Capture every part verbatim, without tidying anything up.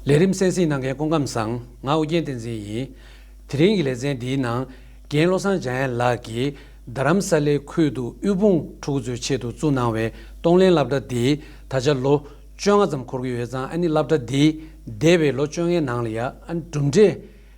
ལས་རིམ་གསན་གཟིགས་གནང་མཁན་སྐུ་ཁམས་བཟང་། ང་ཨོ་རྒྱན་བསྟན་འཛིན་ཡིན། དེ་རིང་གི་ལེ་ཚན་འདིའི་ནང་རྒན་བློ་བཟང་འཇམ་དབྱངས་ལགས་ཀྱིས་རྡ་རམ་ས་ལའི་ཁུལ་དུ་དབུལ་ཕོངས་ཕྲུ་གུ་ཚོའི་ཆེད་དུ་བཙུགས་གནང་བའི་གཏོང་ལེན་སློབ་གྲྭ་འདི་ད་ཆ་ལོ་བཅོ་ལྔ་ཙམ་འཁོར་གྱི་ཡོད་ཙང་། ཨ་ནི་སློབ་གྲྭ་འདི་འདས་པའི་ལོ་བཅོ་ལྔའི་ནང་ལ་ཡ་ཨ་ནི་གྲུབ་འབྲས་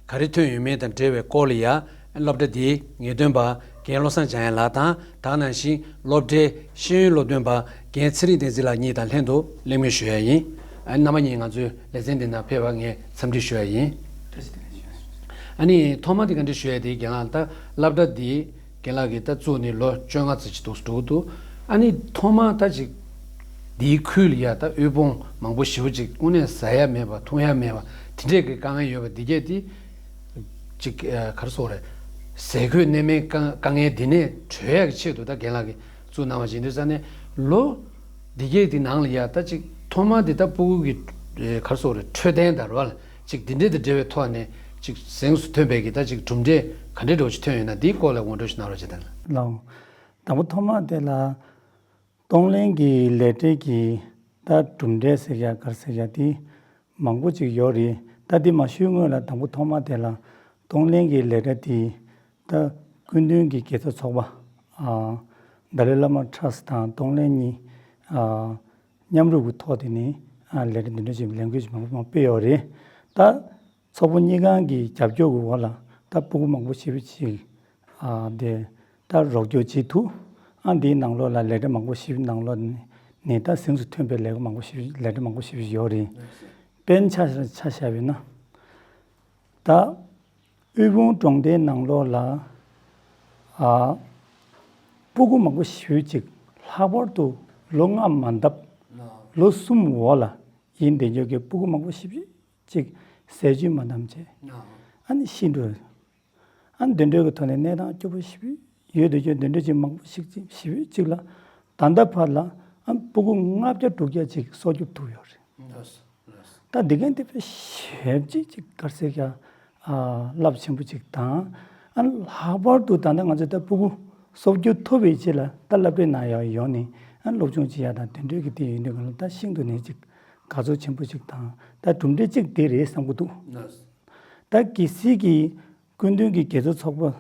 ག་རེ་ཐོན་ཡོད་མེད་དང་འབྲེལ་བའི་སྐོར་ལ་ཡ་སློབ་གྲྭ་འདིའི་ངེས་སྟོན་པ་རྒན་བློ་བཟང་འཇམ་དབྱངས་ལགས་དང་། ད་ག་ནང་བཞིན་སློབ་གྲྭའི་ཤེས་ཡོན་སློབ་སྟོན་པ་རྒན་ཚེ་རིང་བསྟན་འཛིན་ལགས་གཉིས་དང་ལྷན་དུ་གླེང་མོལ་ཞུ་ཡ་ཡིན། ཨ་ནི་རྣམ་པ་གཉིས་ང་ཚོའི་ལེ་ཚན་འདི་ནང་ཕེབས་པར་ངས་འཚམས་འདྲི་ཞུ་ཡ་ཡིན། ཨ་ནི་ཐོག་མ་དེ་ག་འདྲ་ཞུ་ཡ་དེ་རྒན་ལགས། ད་སློབ་གྲྭ་འདི་རྒན་ལགས་ཀྱིས་ད་བཙུགས་ནས་ལོ་བཅོ་ལྔ་ཙམ་ཅིག་འདུག་འགྲོ་གི་འདུག་ཨ་ནི་ཐོག་མ་ད་ཅིག་འདིའི་ཁུལ་ལ་ཡ་ད་དབུལ་ཕོངས་མང་པོ་ཞེ་པོ་ཅིག་དངོས་གནས་ཟ་ཡ་མེད་པ་འཐུང་ཡ་མེད་པ་དེ་འདྲས་ཀྱི་དཀའ་ངལ་ཡོད་པ་འདི་གས་དེ་ཅིག་ཨ་ག་རེ་ཟེར་དགོས་རེད། ཟས་གོས་གནས་མལ་དཀའ་དཀའ་ངལ་འདི་ནས་གྲོལ་ཡག་གི་ཆེད་དུ་ད་རྒན་ལགས་ཀྱིས་བཙུགས་གནང་བ་ཞིག་ཡིན་དུས་ཙང་ནས། ལོ་འདི་གས་འདི་ནང་ལ་ཡ་ད་ཅིག་ཐོག་མ་འདི་ད་སྤུ་གུ་གི་ཨེ་ག་རེ་ཟེར་དགོས་རེད། འཕྲོད་བསྟེན་དང་རོགས་ལ་ཅིག་འདི་འདྲས་དང་འབྲེལ་བའི་ཐོག་ནས་ཅིག་གཟེངས་སུ་ཐོན་པའི་གི་ད་ཅིག་གྲུབ་འབྲས་ག་འདྲས་འདྲ་བོ་ཅིག་ཐོན་ཡོད་ན། འདིའི་སྐོར་ལ་ངོ་སྤྲོད་ཞིག་གནང་རོགས་བྱེད་དང་། ལགས། དང་པོ་ཐོག་མ་དེ་ལ་གཏོང་ལེན་གྱི་ལས་གྲྭའི་གི་ད་གྲུབ་འབྲས་ཟེར་ཡ་ག་རེ་ཟེར་ཡ་དེ་མང་པོ་ཅིག་ཡོད་རེད། ད་དེ་མ་ཞུས་སྔོན་ལ་དང་པོ་ཐོག་མ་དེ་ལ་གཏོང་ལེན་གྱི་ལས་གྲྭ་དེ་ད་སྐུ་མདུན་གྱི་དགེ་ཚོགས་ཚོགས་པ་ཨ་ཏཱ་ལའི་བླ་མ་ཊར་སི་ཊི་དང་གཏོང་ལེན་གཉིས་ཨ་མཉམ་རུབ་ཀྱི་ཐོག་དེ་ནས་ཨ་ལས་གྲྭ་འདི་འདྲ་ཅིག་ལས་འགུལ་ཅིག་མང་པོ་མང་པོ་སྤེལ་ཡོད་རེད། ད་ཚོགས་པ་གཉིས་ཀའི་རྒྱབ་སྐྱོར་གྱི་འོག་ལ་ད་སྤུ་གུ་མང་པོ་ཞེ་པོ་ཅིག་ཨ་དེ་ད་རོགས་སྐྱོར་བྱེད་ཐུབ། ཨ་འདིའི་ནང་ལོགས་ལ་ལས་གྲྭ་མང་པོ་ཞེ་པོ་ནང་ལོགས་ནས་ནས་ད་གཟེངས་སུ་ཐོན་པའི་ལས་ཀ་མང་པོ་ཞེ་པོ་ལས་གྲྭ་མང་པོ་ཞེ་པོ་ཡོད་རེད། དཔེར་ན་ཆ་ཆ་བཞག་པ་ཡིན་ན། ད་དབུལ་ཕོངས་གྲོང་རྡལ་ནང་ལོགས་ལ་ཨ་སྤུ་གུ་མང་པོ་ཞེ་པོ་ཅིག་ལྷག་པར་དུ་ལོ་ལྔ་མ་འདབ་ལོ་གསུམ་འོག་ལ་ཡིན་བསྡད་ཡོད་མཁན་སྤུ་གུ་མང་པོ་ཞེ་པོ་ཅིག་ཟས་བཅུད་མ་འདང་བྱས། ཨ་ནི་ཤི་འགྲོ། ཨ་ནི་དེ་འདྲའི་གི་ཐོག་ནས་གནས་སྟངས་སྐྱོ་པོ་ཞེ་པོ་ཡོད་དེ། ཡོད་དེ་འདྲ་ཅིག་མང་པོ་ཞིག་ཅིག་ཞེ་པོ་ཅིག་ལ་ད་ལྟ་བར་ལ་ཨ་སྤུ་གུ་ལྔ་བརྒྱ་དྲུག་བརྒྱ་ཅིག་སྲོག་སྐྱོབ་ཐུབ་ཡོད་རེད། ལགས་སོ། ལགས་སོ། ད་འདི་གན་དེ་དཔེ་ཞེ་པོ་ཅིག་ཅིག་ག་རེ་ཟེར་ཡ་ཨ་རླབས་ཆེན་པོ་ཅིག་དང་། ཨ་ལྷག་པར་དུ་ད་ལྟ་ང་ཚོ་ད་སྤུ་གུ་སྲོག་སྐྱོབ་ཐུབ་པའི་རྗེས་ལ་ད་སློབ་གྲྭའི་ནང་ཡར་ཡོང་ནས་ཨ་སློབ་སྦྱོང་བྱེད་ཡ་དང་དེ་འདྲའི་གི་དེ་ཡིན་དུས་གང་ལ་ད་ཤིན་ཏུ་ནས་ཅིག་དགའ་ཚོར་ཆེན་པོ་ཅིག་དང་། ད་གྲུབ་འབྲས་གཅིག་དེ་རེད་བསམ་གྱི་འདུག་ལགས་སོ། ད་གལ་སྲིད་ཀྱི་སྐུ་མདུན་གྱི་དགེ་ཚོགས་ཚོགས་པ་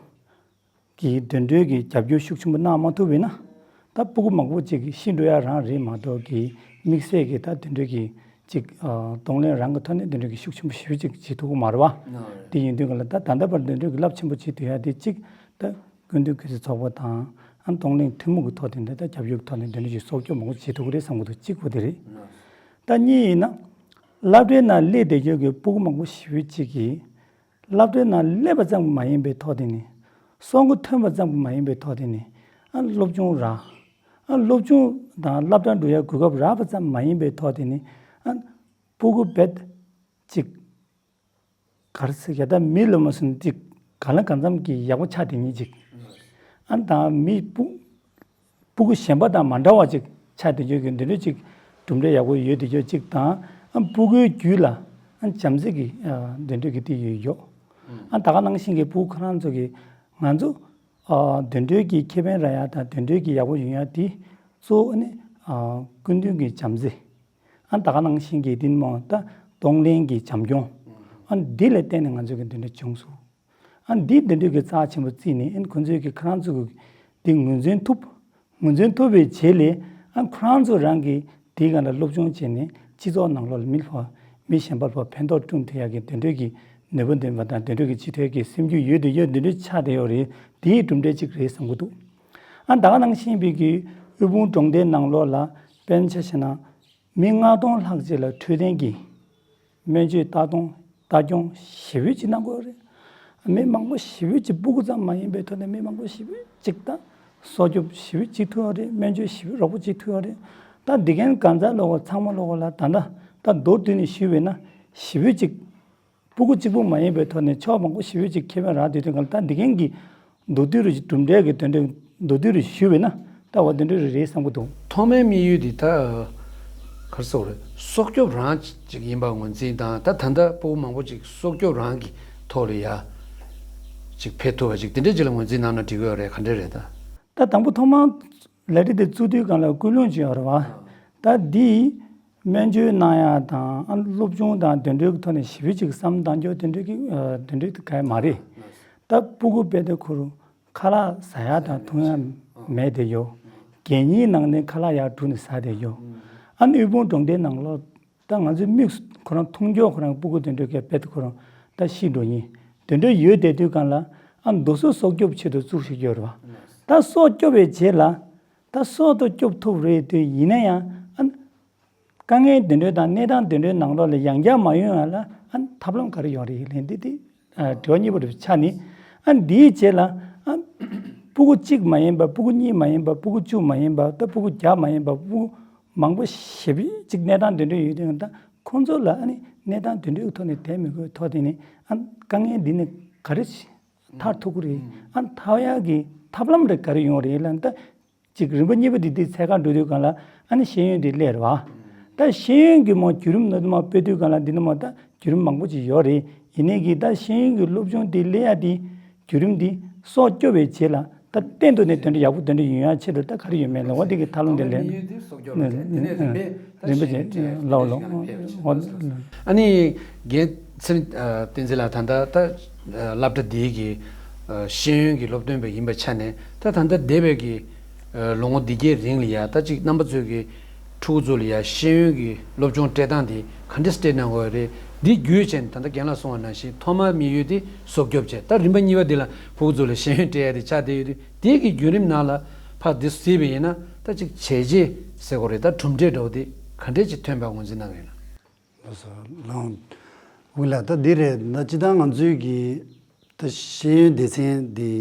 གི་དེ་འདྲའི་གི་རྒྱབ་སྐྱོར་ཤུགས་ཆེན་པོ་གནང་མ་ཐུབ་པ་ཡིན་ན། ད་སྤུ་གུ་མང་པོ་ཅིག་ཤི་འགྲོ་ཡ་རང་རེད་མ་གཏོགས་ཀྱི་དམིགས་བསལ་གྱི་ད་དེ་འདྲའི་གི་ཅིག་ཨ་གཏོང་ལེན་རང་གི་ཐོག་ནས་དེ་འདྲའི་གི་ཤུགས་ཆེན་པོ་ཞེ་པོ་ཅིག་བྱེད་ཐུབ་ཀྱི་མ་རེད་བ། ཨ་དེ་ཡིན་དུས་གང་ལ་ད་ད་ལྟ་བར་དེ་འདྲའི་གི་རླབས་ཆེན་པོ་བྱེད་ཐུབ་ཡ་དེ་གཅིག་ད་སྐུ་མདུན་གྱི་ཚོགས་པ་དང་ཨ་གཏོང་ལེན་ཐུན་མོང་གི་ཐོག་དེ་འདྲ་ད་རྒྱབ་སྐྱོར་གྱི་ཐོག་ནས་དེ་འདྲ་ཞིག་སྲོག་སྐྱོབ་མང་པོ་བྱེད་ཐུབ་ཀྱི་རེད་བསམ་གྱི་འདུག་གཅིག་པོ་དེ་རེད། ད་གཉིས་ཡིན་ན། སློབ་གྲྭའི་ནང་སླེབས་བསྡད་ཡོད་མཁན་སྤུ་གུ་མང་པོ་ཞེ་པོ་ཅིག་གིས་སློབ་གྲྭའི་ནང་སླེབས་པ་ཙམ་མ་ཡིན་པའི་ཐོག་དེ་ནས། གསོན་པོ་ཐོན་པ་ཙམ་མ་ཡིན་པའི་ཐོག་དེ་ནས་ཨ་སློབ་སྦྱོང་རག་ཨ་སློབ་སྦྱོང་དང་སློབ་གྲྭ་འགྲོ་ཡ་གོ་སྐབས་རག་པ་ཙམ་མ་ཡིན་པའི་ཐོག་དེ་ནས་ཨ་སྤུ་གུ་རྦད་ཅིག་ག་རེ་ཟེར་ཡ། ད་མི་ལོ་མ་སོན་ཅིག་གང་ལ་གང་འཚམ་གྱི་ཡག་པོ་ཆགས་བསྡད་མཁན་ཅིག་ཨ་ནི་ད་མི་སྤུ་སྤུ་གུ་གཞན་པ་དང་མ་འདྲ་བ་ཅིག་ཆགས་བསྡད་ཡོད་མཁན་འདི་འདྲ་ཅིག་གྲུབ་འབྲས་ཡག་པོ་ཡོད་བསྡད་ཡོད་ཅིག་དང་། ཨ་སྤུ་གུའི་རྒྱུད་ལ་ཨ་བྱམས་བརྩེ་གི་ཨ་འདི་འདྲ་གི་དེ་ཡོད་ཡོད། ཨ་ད་ག་ནང་བཞིན་གྱི་སྤུ་གུ་ཁོ་རང་ཚོ་གི་ང་ཚོ་ཨ་དེ་འདྲའི་གི་ཁེ་ཕན་རག་ཡ་དང་དེ་འདྲའི་གི་ཡག་པོ་ཡོང་ཡ་དེ་གཙོ་བོ་ཨ་ནི་ཨ་སྐུ་མདུན་གྱི་བྱམས་བརྩེ། ཨ་ད་ག་ནང་བཞིན་གྱི་དེ་མོ་ད་གཏོང་ལེན་གྱི་བྱམས་སྐྱོང་། ཨ་འདི་ལ་བརྟེན་ནས་ང་ཚོ་གི་འདི་འདྲ་བྱུང་སོང་། ཨ་འདི་འདི་འདྲ་གི་རྩ་ཆེན་པོ་བརྩིས་ནས། ཨ་ཁོ་ཚོས་གི་ཁོ་རང་ཚོ་གི་འདི་ངོས་འཛིན་ཐུབ། ངོས་འཛིན་ཐུབ་པའི་རྗེས་ལ་ཨ་ཁོ་རང་ཚོ་རང་གི་དེའི་སྒང་ལ་སློབ་སྦྱོང་བྱས་ནས་སྤྱི་ཚོགས་ནང་ལོགས་ལ་མི་ལྷོ་མི་གཞན་པ་ལྷོ་ཕན་ཐོགས་བསྐྲུན་ཐུབ་ཡག་གི་དེ་འདྲ་གི་ནུས་པ་ལྡན་པ་དང་། དེ་འདྲ་གི་ཅི་ཐད་ཀྱི་སེམས་རྒྱུད་ཡོད་དེ་ཡོད་འདི་འདྲ་ཆགས་བསྡད་ཡོད་རེད། དེའི་གྲུབ་འབྲས་གཅིག་རེད་བསམ་གྱི་འདུག་ཨ་ད་ག་ནང་བཞིན་པའི་གི་དབུལ་ཕོངས་གྲོང་རྡལ་ནང་ལོགས་ལ་དཔེར་ན་ཆ་བཞག་ན། མི་ལྔ་སྟོང་ལྷག་ཅིག་ལ་འཕྲོད་བསྟེན་གྱི་སྨན་བཅོས་ལྟ་སྟངས་ལྟ་སྐྱོང་ཞེ་པོ་ཅིག་གནང་དགོས་རེད། མི་མང་པོ་ཞེ་པོ་ཅིག་སྤུ་གུ་ཙམ་མ་ཡིན་པའི་ཐོག་ནས་མི་མང་པོ་ཞེ་པོ་ཅིག་ད་སྲོག་སྐྱོབ་ཞེ་པོ་ཅིག་ཐུབ་ཡོད་རེད། སྨན་བཅོས་ཞེ་པོ་རོགས་པ་ཅིག་ཐུབ་ཡོད་རེད། ད་འདི་གན་གང་ཟག་ལོག་ཚང་མ་ལོག་ལ་ད་ལྟ་ད་མདོར་བསྡུས་ནས་ཞུས་པས་ན་ཞེ་པོ་ཅིག་སྤུ་གུ་གཅིག་པུ་མ་ཡིན་པའི་ཐོག་ནས་ཕྱོགས་མང་པོ་ཞེ་པོ་ཅིག་ཁེ་ཕན་རག་བསྡད་དུས་གང་ལ། ད་འདི་གན་གྱི་མདོར་བསྡུས་རུ་གྲུབ་འབྲས་ཀྱི་དོན་འགྲེལ་མདོར་བསྡུས་རུ་ཞུས་པས་ན་ད་འོ་དེ་འདྲ་རེ་རེད་བསམ་གྱི་འདུག་ཐོག་མའི་དམིགས་ཡུལ་འདི་ད་ག་རེ་ཟེར་དགོས་རེད། སྲོག་སྐྱོབ་རང་ཅིག་ཡིན་པ་ངོས་འཛིན་དང་། ད་ད་ལྟ་སྤུ་གུ་མང་པོ་ཅིག་སྲོག་སྐྱོབ་རང་གི་ཐོག་ལ་ཡ་ཅིག་ཕེབས་ཐུབ་པ་ཅིག་དེ་འདྲ་ཅིག་ལ་ངོས་འཛིན་གནང་ན་འགྲིག་གི་ཡོད་རེད། ག་འདྲ་རེད་ད། ད་དང་པོ་ཐོག་མར་ལས་རིགས་དེ་བཙུགས་དུས་སྒང་ལ་ཀུན་སློང་ཅིག་ཡོད་རེད་བ། ད་འདི་ སྨན་བཅོས་གནང་ཡག་དང་ཨ་སློབ་སྦྱོང་དང་དེ་འདྲའི་ཐོག་ནས་ཞེ་པོ་ཅིག་བསམ་བློ་བཏང་རྒྱུ་དེ་འདྲའི་གི་ཨ་དེ་འདྲའི་ག་ཡ་མ་རེད། ད་སྤུ་གུ་དཔེ་དེ་ཁོ་རང་ཁ་ལག་ཟ་ཡག་དང་འཐུང་ཡག་མེད་དེ་ཡོད། གད་སྙིགས་ནང་ནས་ཁ་ལག་ཡར་བསྒྲུགས་ནས་ཟ་དེ་ཡོད། ཨ་ནི་དབུལ་ཕོངས་གྲོང་རྡལ་ནང་ལོགས་ད་ང་ཚོའི་མིག་ཁོ་རང་མཐོང་ཆོས་ཁོ་རང་སྤུ་གུ་དེ་འདྲའི་གི་དཔེ་དེ་ཁོ་རང་ད་ཤི་འགྲོ་ཉེན་དེ་འདྲ་ཡོད་བསྡད་དུས་གང་ལ་ཨ་མདོ་སོག་སྲོག་སྐྱོབ་ཆེད་དུ་བཙུགས་ཤིག་ཡོད་རེད་བ། ད་སྲོག་སྐྱོབ་པའི་རྗེས་ལ་ད་སྲོག་ཏུ་སྐྱོབ་ཐུབ་རེད་དུས་ཡིན་ན་ཡང་ཨ། དཀའ་ངལ་འདི་འདྲའི་དང་གནས་སྟངས་འདི་འདྲའི་ནང་ལོགས་ལ་ཡང་བསྐྱར་མ་ཡོང་ཡ་ལ་ཨ་ཐབས་ལམ་ག་རེ་ཡོང་རེད་ལན་འདི་དེ་ཨ་དྲི་བ་གཉིས་པ་རེད་ཆ་ནི་ཨ་འདིའི་རྗེས་ལ་ཨ་སྤུ་གུ་གཅིག་མ་ཡིན་པ་སྤུ་གུ་གཉིས་མ་ཡིན་པ་སྤུ་གུ་བཅུ་མ་ཡིན་པ་ད་སྤུ་གུ་བརྒྱ་མ་ཡིན་པ་སྤུ་གུ་མང་པོ་ཞེ་པོ་ཅིག་གནས་སྟངས་འདི་འདྲའི་ཡོད་དུས་ད་ཁོང་ཚོ་ལ་ཨ་ནི་གནས་སྟངས་འདི་འདྲའི་ཐོག་ནས་བསྡད་མི་དགོས་ཐོག་དེ་ནི་ཨ་དཀའ་ངལ་འདི་ནི་ག་རེ་ཐར་ཐུབ་ཀྱི་རེད་ཨ་ཐར་ཡག་གི་ཐབས་ལམ་རེ་ག་རེ་ཡོང་རེད་ལ་ད། ཅིག་རིམ་པ་གཉིས་པ་དེ་དེ་ཚད་བཀག་འགྲོ་དུས་གང་ལ་ཨ་ནི་ཤེས་ཡོན་དེ་སླེབས་རེད་བ། ད་ཤེས་ཡོན་གྱི་མ་བརྒྱུད་རིམ་ནང་དུ་མ་སྤེལ་དུས་གང་ལ་འདི་ནི་མ་ད་བརྒྱུད་རིམ་མང་པོ་ཅིག་ཡོད་རེད། ཡིན་ནའི་གི་ད་ཤེས་ཡོན་གྱི་སློབ་སྦྱོང་དེ་སླེབས་ཡ་དེ་བརྒྱུད་རིམ་དེ་སྲོག་སྐྱོབ་པའི་རྗེས་ལ་ད་གཏན་དུ་ནས་དེ་འདྲ་ཡག་པོ་དེ་འདྲ་ཡོང་ཡ་ཆེད་དུ་ད་ག་རེ་ཡོད་མེད་ལ་འོ་དེ་གི་ཐབས་ལམ་དེ་ལས་རིམ་པ་བྱས་ལའོ་ལའོ། ཨ་ནི་རྒན་ཚེ་རིང་བསྟན་འཛིན་ལགས་ད་ལྟ་ད་སློབ་གྲྭ་འདིའི་གི་ཤེས་ཡོན་གྱི་སློབ་སྟོན་པ་ཡིན་པའི་ཆ་ནས་ད་ད་ལྟ་འདས་པའི་གི་ལོ་ངོ་འདི་གའི་རིང་ལ་ཡ་ད་ཅིག་རྣམ་པ་ཚོའི་གི་ཕྲུ་གུ་ཚོ་ལ་ཡ་ཤེས་ཡོན་གྱི་སློབ་སྦྱོང་སྤྲད་སྟངས་དེ་ག་འདྲས་སྤྲད་གནང་དགོས་རེད། འདི་བརྒྱུད་བྱས་ནས་ད་ལྟ་རྒན་ལགས་གསུངས་པ་ནང་བཞིན་ཐོག་མར་དམིགས་ཡུལ་དེ་སྲོག་སྐྱོབ་བྱས་ད་རིམ་པ་གཉིས་པ་འདི་ལ་ཕྲུ་གུ་ཚོ་ལ་ཤེས་ཡོན་སྤྲད་ཡ་དེ་ཆགས་བསྡད་ཡོད་དུས་དེའི་གི་བརྒྱུད་རིམ་ནང་ལ་ཕར་འདི་གཟིགས་པ་ཡིན་ན་ད་ཅིག་བྱས་རྗེས་ཟེར་དགོས་རེད་ད་གྲུབ་འབྲས་འདྲ་བོ་དེ་ག་འདྲས་ཅིག་ཐོན་པ་ངོས་འཛིན་གནང་གི་ཡོད་ན། ལགས་སོ་ལགས་འོང་། ལགས་ད་འདི་རེད་ད་སྤྱིར་བཏང་ང་ཚོའི་གི་ད་ཤེས་ཡོན་སྡེ་ཚན་འདི་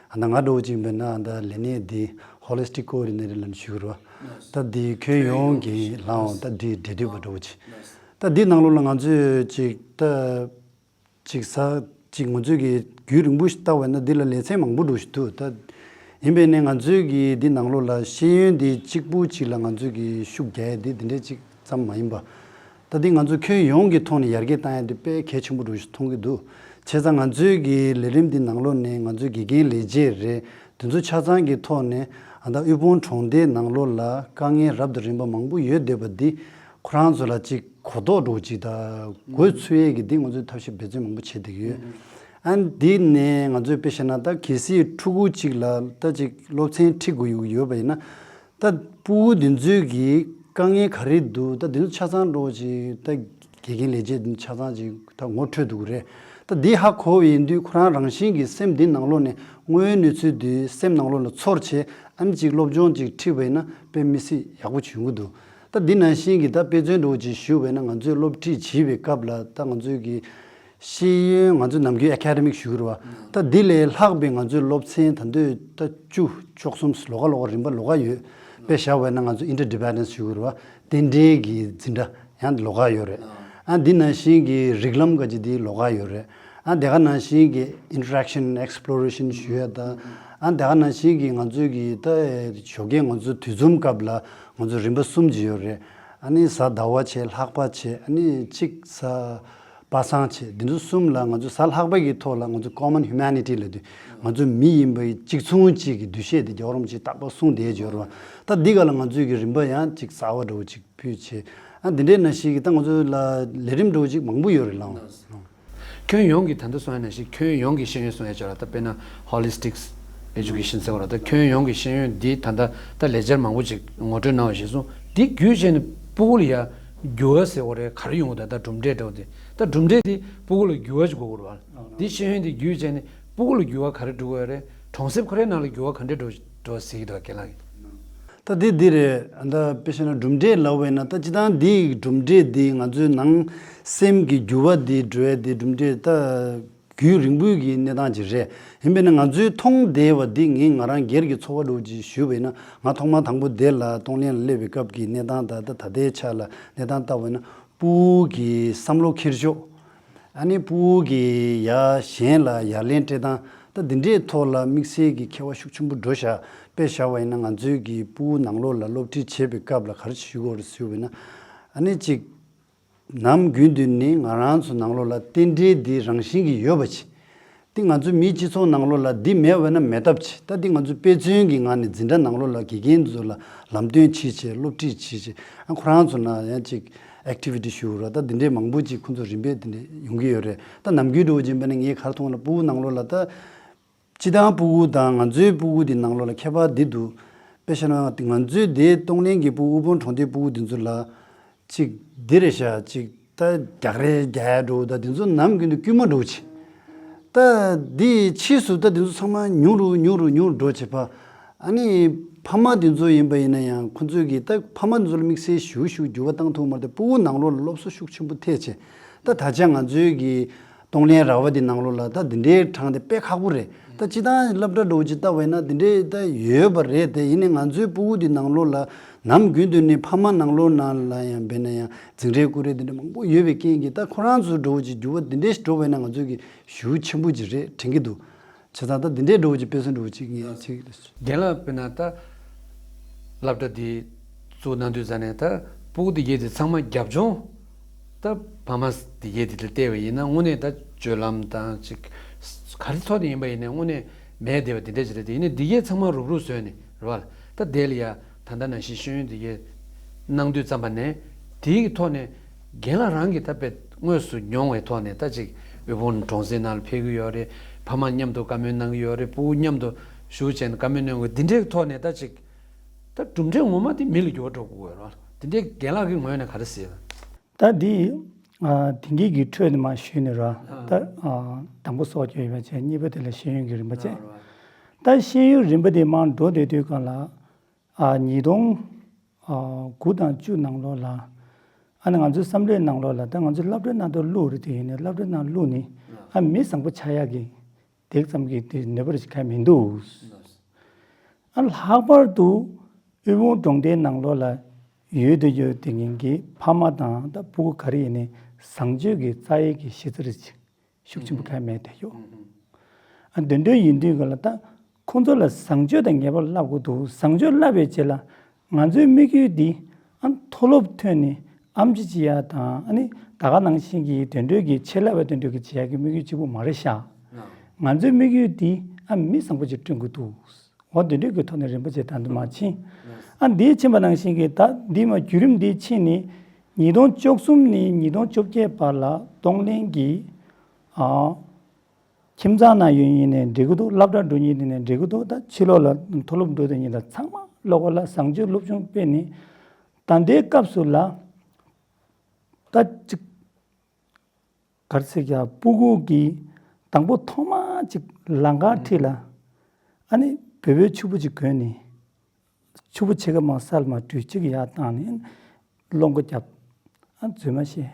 ཨ་ད་ང་འདྲ་བོ་ཅིག་ཡིན་པ་ན་ཨ་ད་ལས་གནས་འདི་Holistic Coordinator་ལ་ཞུ་གི་རེད་བ། ད་འདི་ཁྱོན་ཡོངས་ཀྱི་ལགས་འོང་ད་འདི་འབྲེལ་མཐུད་པ་འདྲ་བོ་ཅིག་ད་འདི་ནང་ལོགས་ལ་ང་ཚོས་ཅིག་ད། ཅིག་ས་ཅིག་ང་ཚོས་ཀྱི་རྒྱུན་རིང་པོ་ཞིག་བལྟ་བས་ན་འདི་ལ་ལེ་ཚན་མང་པོ་འགྲོ་བཞིན་འདུག་ད། ཡིན་པས་ནས་ང་ཚོས་ཀྱི་འདི་ནང་ལོགས་ལ་ཤེས་ཡོན་འདི་གཅིག་པུ་གཅིག་ལ་ང་ཚོས་ཀྱི་ཤུགས་རྒྱག་ཡ་འདི་འདི་འདྲའི་གཅིག་ཙམ་མ་ཡིན་པ། ད་འདི་ང་ཚོ་ཁྱོན་ཡོངས་ཀྱི་ཐོག་ནས་ཡར་རྒྱས་བཏང་ཡ་འདི་དཔེ་གལ་ཆེན་པོ་འགྲོ་བཞིན་མཐོང་གི་འདུག་བྱས་ཙང་ང་ཚོས་ཀྱི་ལས་རིམ་འདི་ནང་ལོགས་ནས་ང་ཚོའི་དགེ་རྒན་ལས་བྱེད་རེད། དེ་ཚོ་ཆ་ཚང་གི་ཐོག་ནས་ཨ་ད་དབུལ་ཕོངས་གྲོང་སྡེའི་ནང་ལོགས་ལ་དཀའ་ངལ་རབ་དང་རིམ་པ་མང་པོ་ཡོད་བསྡད་པ་འདི་ཁོ་རང་ཚོ་ལ་ཅིག་གོ་རྟོགས་འགྲོ་ཅིག་དང་དགོས་ཚུལ་ཡས་ཀྱི་འདི་ང་ཚོས་ཐབས་ཤེས་འབད་བརྩོན་མང་པོ་བྱེད་བསྡད་ཀྱི་ཡོད། ཨ་འདི་ནས་ང་ཚོས་དཔེ་བཤད་ན་ད་གལ་སྲིད་ཕྲུ་གུ་གཅིག་ལ་ད་ཅིག་སློབ་ཚན་ཁྲིད་དགོས་ཡོད་པ་ཡིན་ན། ད་ཕྲུ་གུ་འདི་ཚོའི་གི་དཀའ་ངལ་ག་རེ་འདུག་ད་འདི་ཚོ་ཆ་ཚང་འགྲོ་ཅིག་ད་དགེ་རྒན་ལས་བྱེད་འདི་ཆ་ཚང་ཅིག་ད་ངོ་འཕྲོད་འདུག་རེད། ད་འདི་ཧ་གོ་བ་ཡིན་དུས་ཁོ་རང་རང་བཞིན་གྱི་སེམས་འདི་ནང་ལོགས་ནས་དངོས་ཡོད་གནས་ཚུལ་འདི་སེམས་ནང་ལོགས་ལ་ཚོར་བྱས་ཨ་ནི་ཅིག་སློབ་སྦྱོང་ཅིག་ཁྲིད་པ་ཡིན་ན་དཔེ་མི་སྲིད་ཡག་པོ་བྱུང་གི་འདུག་ད་འདི་ནང་བཞིན་གྱི་ད་དཔེ་མཚོན་འདྲ་བོ་ཅིག་ཞུ་བ་ཡིན་ན་ང་ཚོས་སློབ་ཁྲིད་བྱེད་པའི་སྐབས་ལ་ད་ང་ཚོས་ཀྱི་ཤེས་ཡོན་ང་ཚོས་ནམ་རྒྱུན་ཨེ་ཀ་ཌེ་མིག་ཞུ་གི་རེད་བ། ད་འདི་ལས་ལྷག་པའི་ང་ཚོའི་སློབ་ཚན་ད་འདོད་ད་བཅུ་བཅུ་གསུམ་ལོགས་ཀ་ལོགས་ཀ་རིམ་པ་ལོགས་ཀ་ཡོད། དཔེ་བཞག་པ་ཡིན་ན་ང་ཚོ་ཨིན་ཊར་ཌི་པེན་ཌེན་སི་ཞུ་གི་རེད་བ། རྟེན་འབྲེལ་གྱི་འཛིན་གྲྭ་ཡང་ལོགས་ཀ་ཡོད་རེད། ཨ་འདི་ནང་བཞིན་གྱི་རིགས་ལམ་ག་ཅིག་འདི་ལོགས་ཀ་ཡོད་རེད། ཨ་དེ་ག་ནང་བཞིན་གྱི་ཨིན་ཊེ་རེག་ཤན་ཨེག་སི་པོ་ལོ་རེ་ཤན་ཞུ་ཡ་དང་། ཨ་དེ་ག་ནང་བཞིན་གྱི་ང་ཚོའི་གི་ད་ཞོགས་ཀས་ང་ཚོ་དུས་འཛོམས་སྐབས་ལ་ང་ཚོ་རིམ་པ་གསུམ་ཅིག་ཡོད་རེད། ཨ་ནི་གཟའ་ཟླ་བ་བྱས་ལྷག་པ་བྱས་ཨ་ནི་གཅིག་གཟའ་པ་སངས་བྱས་འདི་ཚོ་གསུམ་ལ་ང་ཚོ་གཟའ་ལྷག་པ་གི་ཐོག་ལ་ང་ཚོ་ཀོ་མན་ཧིའུ་མེ་ནི་ཊི་ལབ་དུས་ང་ཚོ་མི་ཡིན་པའི་གཅིག་མཚུངས་གཅིག་གི་འདུ་ཤེས་དེ་རྒྱལ་བ་རིན་པོ་ཆེས་རྟག་པར་གསུངས་བསྡད་ཡོད་རེད་བ། ད་འདི་ག་ལ་ང་ཚོའི་གི་རིམ་པ་ཡང་གཅིག་གསར་བ་འདྲ་བོ་གཅིག་ཕུལ་བྱས། ཨ་འདི་འདྲའི་ནང་བཞིན་གྱི་ད་ང་ཚོ་ལ་ལས་རིམ་འདྲ་བོ་ཅིག་མང་པོ་ཡོད་རེད་ལགས། ཁྱོན་ཡོངས་ཀྱི་ད་ལྟ་གསུང་ཡ་ནང་བཞིན་ཁྱོན་ཡོངས་ཀྱི་ཤེས་ཡོན་གསུང་ཡ་ཅིག་ལ་ད་དཔེར་ན་ཧོ་ལི་སི་ཊིག་ཨེ་ཇུ་ཀེ་ཤན་ཟེར་བ་ལ་ད་ཁྱོན་ཡོངས་ཀྱི་ཤེས་ཡོན་འདི་ད་ལྟ་ད་ལེགས་སྦྱར་མང་པོ་ཅིག་ངོ་སྤྲོད་གནང་བ་བཞིན་སོང་འདི་བརྒྱུད་བྱས་ནས་ཕྲུ་གུ་ལ་ཡ་འགྱུར་བ་ཟེར་བ་རེད་ག་རེ་ཡོང་གི་འདུག་ད་གྲུབ་འབྲས་འདྲ་བོ་དེ་ད་གྲུབ་འབྲས་དེ་ཕྲུ་གུ་ལ་འགྱུར་བ་ཅིག་དགོས་ཀྱི་རེད་བ། འདི་ཤེས་ཡོན་འདི་བརྒྱུད་བྱས་ནས་ཕྲུ་གུ་ལ་འགྱུར་བ་ག་རེ་འགྲོ་གི་ཡོད་རེད་གྲོང་གསེབ་ཁོ་རའི་ནང་ལ་འགྱུར་བ་ག་འདྲས་འགྲོ་འགྲོ་ཟེར་གྱི་འདུག་རྒན་ལགས་ཀྱིས། ད་འདི་འདི་རེད། ད་དཔེ་བཤད་ན་གྲུབ་འབྲས་ལབ་པ་ཡིན་ན་ད་སྤྱིར་བཏང་འདིའི་གྲུབ་འབྲས་འདི་ང་ཚོའི་ནང་སེམས་ཀྱི་འགྱུར་བ་འདི་འགྲོ་ཡ་འདི་གྲུབ་འབྲས་ད་རྒྱུན་རིང་པོའི་གི་གནས་སྟངས་ཅིག་རེད། ཡིན་པས་ན་ང་ཚོའི་མཐོང་བསྡད་པ་འདི་ངས་ང་རང་སྒེར་གྱི་ཚོར་བ་འདྲ་བོ་ཅིག་ཞུས་པ་ཡིན་ན་ང་ཐོག་མ་དང་པོ་འདི་ལ་གཏོང་ལེན་ལ་སླེབས་པའི་སྐབས་ཀྱི་གནས་སྟངས་དང་ད་ད་ལྟའི་ཆ་ལ་གནས་སྟངས་བལྟས་པ་ཡིན་ན། ཕྲུ་གུ་གི་བསམ་བློ་འཁྱེར་ཕྱོགས། ཨ་ནི་ཕྲུ་གུ་གི་ཡ་གཞན་ལ་ཡ་ལན་སྤྲད་སྟངས་ད་འདི་འདྲའི་ཐོག་ལ་དམིགས་བསལ་གྱི་མཁས་པ་ཤུགས་ཆེན་པོ་འགྲོ་བཞག་དཔེ་བཞག་པ་ཡིན་ན་ང་ཚོའི་གི་ཕྲུ་གུ་ནང་ལོགས་ལ་སློབ་ཁྲིད་བྱེད་པའི་སྐབས་ལ་ག་རེ་ཞུ་དགོས་རེད་ཟེར་བ་ཡིན་ན། ཨ་ནི་གཅིག་ནམ་རྒྱུན་དུ་ནི་ང་རང་ཚོ་ནང་ལོགས་ལ་རྟེན་འབྲེལ་འདི་རང་བཞིན་གྱིས་ཡོད་པ་ཅིག་འདི་ང་ཚོའི་མིའི་སྤྱི་ཚོགས་ནང་ལོགས་ལ་འདི་མེད་པ་ན་མེད་ཐབས་ཆེ། ད་འདི་ང་ཚོའི་དཔེ་མཚོན་གྱི་ངང་ནས་འཛིན་གྲྭ་ནང་ལོགས་ལ་དགེ་རྒན་ཚོ་ལ་ལམ་སྟོན་བྱེད་བྱེད། སློབ་ཁྲིད་བྱེད་བྱེད། ཨ་ཁོ་རང་ཚོ་ན་ཡང་ཅིག་ཨེག་ཊི་བི་ཊི་ཞུ་ར། ད་འདི་འདྲའི་མང་པོ་ཅིག་ཁོ་ཚོ་རིམ་པས་འདི་འདྲ་ཡོང་གི་ཡོད་རེད། ད་ནམ་རྒྱུན་འདྲ་བོ་ཅིག་ཡིན་པ་ན་ངས་ག་རེ་མཐོང་ལ། སྤུ་གུ་ནང་ལོགས་ལ་ད་སྤྱི་བཏང་སྤུ་གུ་དང་ང་ཚོའི་སྤུ་གུ་འདི་ནང་ལོགས་ལ་ཁྱད་པར་འདི་འདུག། དཔེ་བཞག་ན་ང་ཚོའི་དེ་གཏོང་ལེན་གྱི་སྤུ་གུ། དབུལ་ཕོངས་གྲོང་སྡེའི་སྤུ་གུ་འདི་ཚོ་ལ་ཅིག་འདི་རེད་ཤག། ཅིག་ད་རྒྱག་རེས་རྒྱག་ཡ་འགྲོ་ད་འདི་ཚོ་ནམ་རྒྱུན་དུ་དཀྱུས་མ་འགྲོ་ཆེ། ད་འདི་ཕྱིས་སུ་ད་འདི་ཚོ་ཚང་མ་ཉུང་རུ་ཉུང་རུ་ཉུང་རུ་འགྲོ་བྱེད་པ། ཨ་ནི་ཕ་མ་འདི་ཚོ་ཡིན་པ་ཡིན་ན་ཡང་ཁོ་ཚོས་ཀྱི་ད་ཕ་མ་འདི་ཚོ་ལ་དམིགས་བསལ་ཞུ་ཞུ་འགྱུར་བ་བཏང་ཐུབ་མ་རེད། སྤུ་གུ་ནང་ལོགས་ལ་སློབ་གསོ་ཤུགས་ཆེན་པོ་ཐེབས་བྱས། ད་ད་ཆ་ང་ཚོའི་གི་གཏོང་ལེན་ར་བ་འདི་ནང་ལོགས་ལ་ད་འདི་འདྲའི་གྲངས་དེ་དཔེ་ཁག་པོ་རེད། ད་སྤྱི་བཏང་སློབ་གྲྭ་འགྲོ་ཅིག་ལྟ་བས་ན་འདི་འདྲའི་ད་ཡོད་པ་རེད། དེ་ཡིན་ནའི་ང་ཚོའི་སྤུ་གུ་འདི་ནང་ལོགས་ལ་ནམ་རྒྱུན་དུ་ནི་ཕ་མ་ནང་ལོགས་ནང་ལ་ཡང་འབད་ན་ཡང་འཛིང་རེས་སྐུལ་རེས་འདི་འདྲ་མང་པོ་ཡོད་པའི་རྐྱེན་གྱིས། ད་ཁོ་རང་ཚོ་འགྲོ་ཅིག་འགྱུར་བ་འདི་འདྲའི་འགྲོ་བས་ན་ང་ཚོའི་གི་ཞེ་པོ་ཆེན་པོ་ཅིག་རེད་དྲན་གྱི་འདུག། བྱས་ཙང་ད་འདི་འདྲའི་འགྲོ་བ་ཅིག་དཔེ་མཚོན་འགྲོ་བ་ཅིག་ངས་ཅིག་རྒན་ལགས་དཔེར་ན་ད་སློབ་གྲྭ་འདི་བཙུགས་གནང་དུས་ཙ་ནས་ད་སྤུ་གུ་འདི་གས་དེ་ཚང་མ་རྒྱབ་ལྗོངས་ད་ཕ་མ་འདི་གས་དེ་ལ་བལྟས་པ་ཡིན་ན་དངོས་གནས་ད་སྤྱོད་ལམ་དང་ཅིག་ག་རེ་ཐོག་ནས་ཡིན་པ་ཡིན་ནའི་དངོས་གནས་མེད་བསྡད་པ་འདི་འདྲ་ཅིག་རེད། དེ་ཡིན་ནའི་འདི་གས་ཚང་མ་རུབ་རུབ་བཟོས་ནས་རེད་བ། ད་དེ་ལ་ཡ་ད་ལྟ་ནང་བཞིན་ཤེས་ཡོན་འདི་གས་གནང་དུས་ཙམ་པ་ནས་དེའི་ཐོག་ནས་རྒན་ལགས་རང་གིས་ད་དཔེ་དངོས་སུ་མྱོང་བའི་ཐོག་ནས་ད་ཅིག་དབུལ་ཕོངས་གྲོང་གསེབ་ནང་ལ་ཕེབས་ཀྱི་ཡོད་རེད། ཕ་མ་མཉམ་དུ་བཀའ་མོལ་གནང་གི་ཡོད་རེད། སྤུ་གུ་མཉམ་དུ་བཞུགས་བྱས་ནས་བཀའ་མོལ་གནང་དགོས། འདི་འདྲའི་ཐོག་ནས་ད་ཅིག་ད་གྲུབ་འབྲས་ངོ་མ་དེ་མི་ལ་འགྱུར་བ་འགྲོ་དགོས་རེད། འདི་འདྲའི་རྒན་ལགས་ཀྱི་ངོས་ནས་ག་རེ་ཟེར། ད་འདི་ཨ་དེང་གི་གི་ཁྲོད་ནས་མར་ཞུས་ནས་ར། ད་ཨ་དང་པོ་སྲོག་སྐྱོབ་ཡོད་པ་བྱས། གཉིས་པ་དེ་ལ་ཤེས་ཡོན་གྱི་རིམ་པ་བྱས། ད་ཤེས་ཡོན་རིམ་པ་དེ་མར་འགྲོ་བསྡད་དུས་སྒང་ལ། ཨ་ཉིས་སྟོང་ཨ་དགུ་དང་བཅུ་ནང་ལོགས་ལ། ཨ་ནི་ང་ཚོའི་བསམ་བློའི་ནང་ལོགས་ལ་ད་ང་ཚོ་སློབ་གྲྭའི་ནང་དུ་བླུགས་རེད། དེ་ཡིན་ནའི་སློབ་གྲྭའི་ནང་བླུགས་ནི་ཨ་མི་བཟང་པོ་ཆགས་ཡག་གི་དེ་ཙམ་གྱི་དེ་ནུས་པ་རེ་ཞིག་གང་ཡང་མི་འདུག། ཨ་ལྷག་པར་དུ་དབུལ་ཕོངས་གྲོང་སྡེའི་ནང་ལོགས་ལ་ཡོད་དུ་ཡོད་དེ་ངན་གྱི་ཕ་མ་དང་ད་སྤུ་གུ་ག་རེ་ཡིན་ནའི་བཟང་སྤྱོད་ཀྱི་རྩ་ཡི་གི་གཞི་རྩ་རེ་ཞིག་ཤུགས་ཆེན་པོ་གང་ཡང་མེད་བསྡད་ཡོད། ཨ་དེ་འདྲ་ཡིན་དུས་ག་ལ་ད་ཁོང་ཚོ་ལ་བཟང་སྤྱོད་དང་ངེས་པར་བསླབ་དགོས་འདུག། བཟང་སྤྱོད་བསླབ་པའི་རྗེས་ལ་ང་ཚོའི་དམིགས་ཡུལ་འདི་ཨ་མཐོ་སློབ་ཐོན་ནས་ཨེམ་ཆི་བྱེད་ཡ་དང་། ཨ་ནི་ད་ག་ནང་བཞིན་གྱི་དེ་འདྲའི་གི་ཆེད་ལས་པ་དེ་འདྲའི་གི་བྱེད་ཡ་གི་དམིགས་ཡུལ་གཅིག་པུ་མ་རེད་ཤག། ང་ཚོའི་དམིགས་ཡུལ་འདི་ཨ་མི་བཟང་པོ་ཅིག་བསྐྲུན་དགོས་འདུག། འོ་དེ་འདྲའི་གི་ཐོག་ནས་རིམ་པ་བྱས་ད་འདི་མ་ཕྱིན། ཨ་འདི་ཕྱིན་པ་ནང་བཞིན་གྱི་ད་འདི་མ་བརྒྱུད་རིམ་འདི་ཕྱིན་ནས་ཉིས་སྟོང་བཅུ་གསུམ་ནས་ཉིས་སྟོང་བཅོ་བརྒྱད་བར་ལ་གཏོང་ལེན་གྱི་ཨ། ཁྱིམ་ཚང་ནང་ཡོད་ཉིན་ནས་འགྲིག་གི་འདུག། སློབ་གྲྭ་འགྲོ་ཉིན་དེ་ནས་འགྲིག་གི་འདུག། ད་ཕྱི་ལོགས་ལ་མཐོ་སློབ་འགྲོ་དེ་ཉིན་ལ་ཚང་མ་སློབ་གྲྭ་ལ་བཟང་སྤྱོད་སློབ་སྦྱོང་སྤེལ་ནས། ད་ལྟའི་སྐབས་སུ་ལ་ད་ཅིག་ག་རེ་ཟེར་ཀྱང་སྤུ་གུ་གི་དང་པོ་ཐོག་མ་ཅིག་ལང་ཀར་ཁྲིད་ལ། ཨ་ནི་བོད་པའི་ཕྱུ་པ་ཅིག་གོན་ནས། ཕྱུ་པ་ཕྱེད་ཀ་མ་སལ་མ་བྲུས་གཅིག་ཡར་བཏང་ནས་སློང་མགོ་བརྒྱབ། ཨ་རྫུན་མ་བཤད།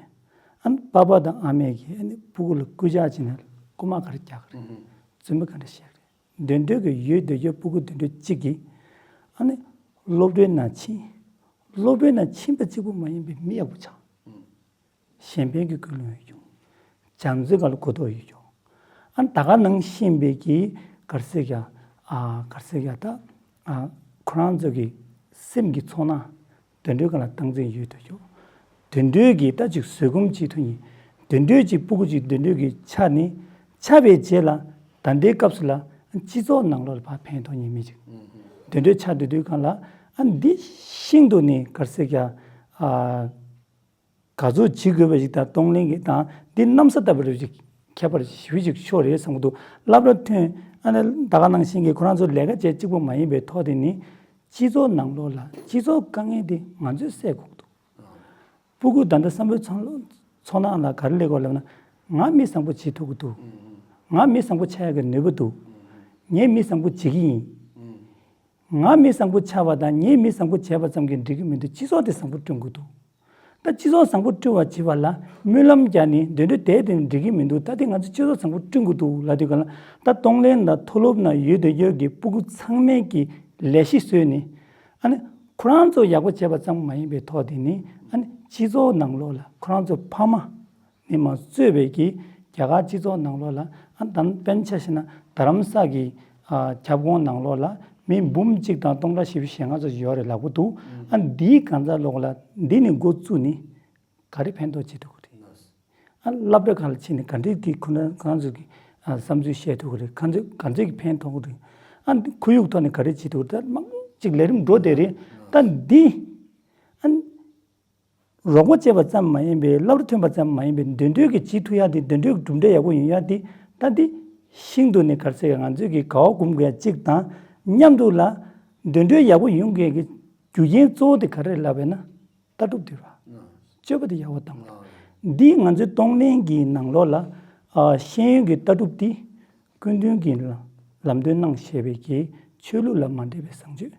ཨ་ནི་པ་ཕ་དང་ཨ་མས་ཀྱིས་ཨ་ནི་སྤུ་གུ་ལ་སྐུལ་ལྕག་བྱས་ནས་རྐུ་མ་ག་རེ་རྒྱག་གི་རེད། རྫུན་མ་ག་འདྲ་བཤད་གི་རེད། འདོན་འདོད་ཀྱི་ཡོད་འདོད་ཡོད་སྤུ་གུ་འདོན་འདོད་གཅིག་གིས་ཨ་ནི་སློབ་གྲྭའི་ནང་ཕྱིན། སློབ་གྲྭའི་ནང་ཕྱིན་པ་གཅིག་པུ་མ་ཡིན་པའི་མི་ཡག་པོ་ཆགས། གཞན་ཕན་གྱི་ཀུན་སློང་ཡོད་ཀྱང་། བྱམས་བརྩེ་ག་ལ་གོ་རྟོགས་ཡོད་ཀྱང་། ཨ་ནི་ད་ག་ནང་བཞིན་པའི་གི་ག་རེ་ཟེར་ཀྱང་ཨ་ག་རེ་ཟེར་ཀྱང་ད་ཨ་ཁོ་རང་ཚོ་གི་སེམས་ཀྱི་ཚོར་སྣང་དེ་འདྲའི་སྒང་ལ་སྟངས་འཛིན་ཡོད་དོ་ཅོག། དེ་འདྲའི་གི་ད་ཅིག་བཟོད་སྒོམ་བྱེད་ཐུབ་མཁན། དེ་འདྲའི་ཅིག་སྤུ་གུ་ཅིག་དེ་འདྲའི་གི་ཆགས་ནས། ཆགས་པའི་རྗེས་ལ་ད་ལྟའི་སྐབས་སུ་ལ་སྤྱི་ཚོགས་ནང་ལོགས་ལ་ཕར་ཕན་ཐོགས་མཁན་མི་ཅིག་དེ་འདྲའི་ཆགས་སྡོད་དུས་སྒང་ལ་ཨ་འདི་ཤིན་ཏུ་ནས་ག་རེ་ཟེར་ཀྱང་ཨ། ག་ཚོད་བྱེད་དགོས་པ་ཞིག་དང་གཏོང་ལེན་གྱི་དང་འདི་གནམ་ས་ལྟ་བུ་རེ་ཞིག་ཁྱད་པར་ཞེ་པོ་ཅིག་ཤོར་རེད་བསམ་གྱི་འདུག། སློབ་གྲྭ་ཐོན་ཨ་ནི་ད་ག་ནང་བཞིན་གྱི་ཁོ་རང་ཚོ་ལས་ཀ་བྱེད་གཅིག་པུ་མ་ཡིན་པའི་ཐོག་དེ་ནི་སྤྱི་ཚོགས་ནང་ལོགས་ལ་སྤྱི་ཚོགས་དཀའ་ངལ་དེ་ང་ཚོས་སེལ་དགོས་ཀྱི་འདུག། སྤུ་གུ་ད་ལྟ་བསམ་བློའི་ཚོར་སྣང་ལ་ག་རེ་སླེབས་དགོས་ལབ་ན། ང་མི་བཟང་པོ་བྱེད་ཐུབ་ཀྱི་འདུག། ང་མི་བཟང་པོ་ཆགས་ཡག་གི་ནུས་པ་འདུག། ངས་མི་བཟང་པོ་བྱེད་ཀྱི་ཡིན། ང་མི་བཟང་པོ་ཆགས་པ་དང་ངས་མི་བཟང་པོ་བྱས་པ་ཙམ་གྱིས་འགྲིག་གི་མི་འདུག། སྤྱི་ཚོགས་དེ་བཟང་པོ་བསྐྲུན་དགོས་འདུག། ད་སྤྱི་ཚོགས་བཟང་པོ་བསྐྲུན་པར་བྱེད་པ་ལ་སྨོན་ལམ་རྒྱག་ནས་འདོན་འདོད་དེ་དེ་འགྲིག་གི་མི་འདུག། ད་དེ་ང་ཚོ་སྤྱི་ཚོགས་བཟང་པོ་བསྐྲུན་དགོས་འདུག་ལབ་དུས་ག་ལ། ད་གཏོང་ལེན་དང་མཐོ་སློབ་ནང་ཡོད་དོ་ཡོད་ཀྱི་སྤུ་གུ་ཚང་མས་ཀྱི་ལས་གཞི་བཟོས་ནས། ཨ་ནི་ཁོ་རང་ཚོ་ཡག་པོ་བྱས་པ་ཙམ་མ་ཡིན་པའི་ཐོག་དེ་ནི་ཨ་ནི་སྤྱི་ཚོགས་ནང་ལོགས་ལ་ཁོ་རང་ཚོ་ཕ་མ་ནས་མར་གཙོས་པའི་གི་རྒྱ་གར་སྤྱི་ཚོགས་ནང་ལོགས་ལ། ཨ་ད་དཔེར་ན་ཆ་བཞག་ན་རྡ་རམ་ས་གི་ཨ་ཁྱབ་ཁོངས་ནང་ལོགས་ལ་མི་འབུམ་གཅིག་དང་སྟོང་ཕྲག་བཞི་བཅུ་ཞེ་ལྔ་ཙམ་ཡོད་རེད་ལབ་ཀྱི་འདུག། ཨ་འདིའི་གང་ཟག་ལོགས་ལ་འདི་ནས་འགོ་བཙུགས་ནས་ག་རེ་ཕན་ཐོགས་བྱེད་ཐུབ་ཀྱི་རེད། ཨ་སློབ་གྲྭ་ཁག་ལ་ཕྱིན་ནས་ག་འདྲས་ཀྱི་ཁོ་ན་ཁོ་རང་ཚོ་གི་ ཨ་བསམ་ཚུལ་བཤད་ཐུབ་ཀྱི་རེད། ག་ཚོད་ག་ཚོད་ཀྱི་ཕན་ཐོགས་ཀྱི་རེད། ཨ་ཁོར་ཡུག་ཐོག་ནས་ག་རེ་བྱེད་ཐུབ་ཀྱི་རེད། ད་མང་ཅིག་ལས་རིམ་འགྲོ་བསྡད་རེད། ད་འདི་ཨ་རོགས་པ་བྱས་པ་ཙམ་མ་ཡིན་པའི་སློབ་གྲྭ་ཐོན་པ་ཙམ་མ་ཡིན་པའི་འདོན་སྤྲོད་ཀྱི་བྱེད་ཐུབ་ཡག་དེ། འདོན་སྤྲོད་ཀྱི་གྲུབ་འབྲས་ཡག་པོ་ཡོང་ཡག་དེ། ད་འདི་ཤིན་ཏུ་ནས་ག་རེ་ཟེར་ཡག་ང་ཚོས་ཀྱི་དགའ་བ་སྒོམ་དགོས་ཡག་གཅིག་དང་མཉམ་དུ་ལ། འདོན་སྤྲོད་ཡག་པོ་ཡོང་དགོས་ཀྱི་རྒྱུ་རྐྱེན་གཙོ་བོ་དེ་ག་རེ་ལབ་པས་ན། ལྟ་གྲུབ་དེ་རེད་བ། སྤྱོད་པ་དེ་ཡག་པོ་གཏང་དགོས། འདིས་ང་ཚོའི་གཏོང་ལེན་གྱི་ནང་ལོགས་ལ་ཨ་ཤེས་ཡོན་གྱི་ལྟ་གྲུབ་དེ་ཀུན་མཐུན་གྱི་ལམ་སྟོན་གནང་བཞག་པའི་གི་ཆོས་ལུགས་ལ་མ་འདྲེས་པའི་བཟང་སྤྱོད།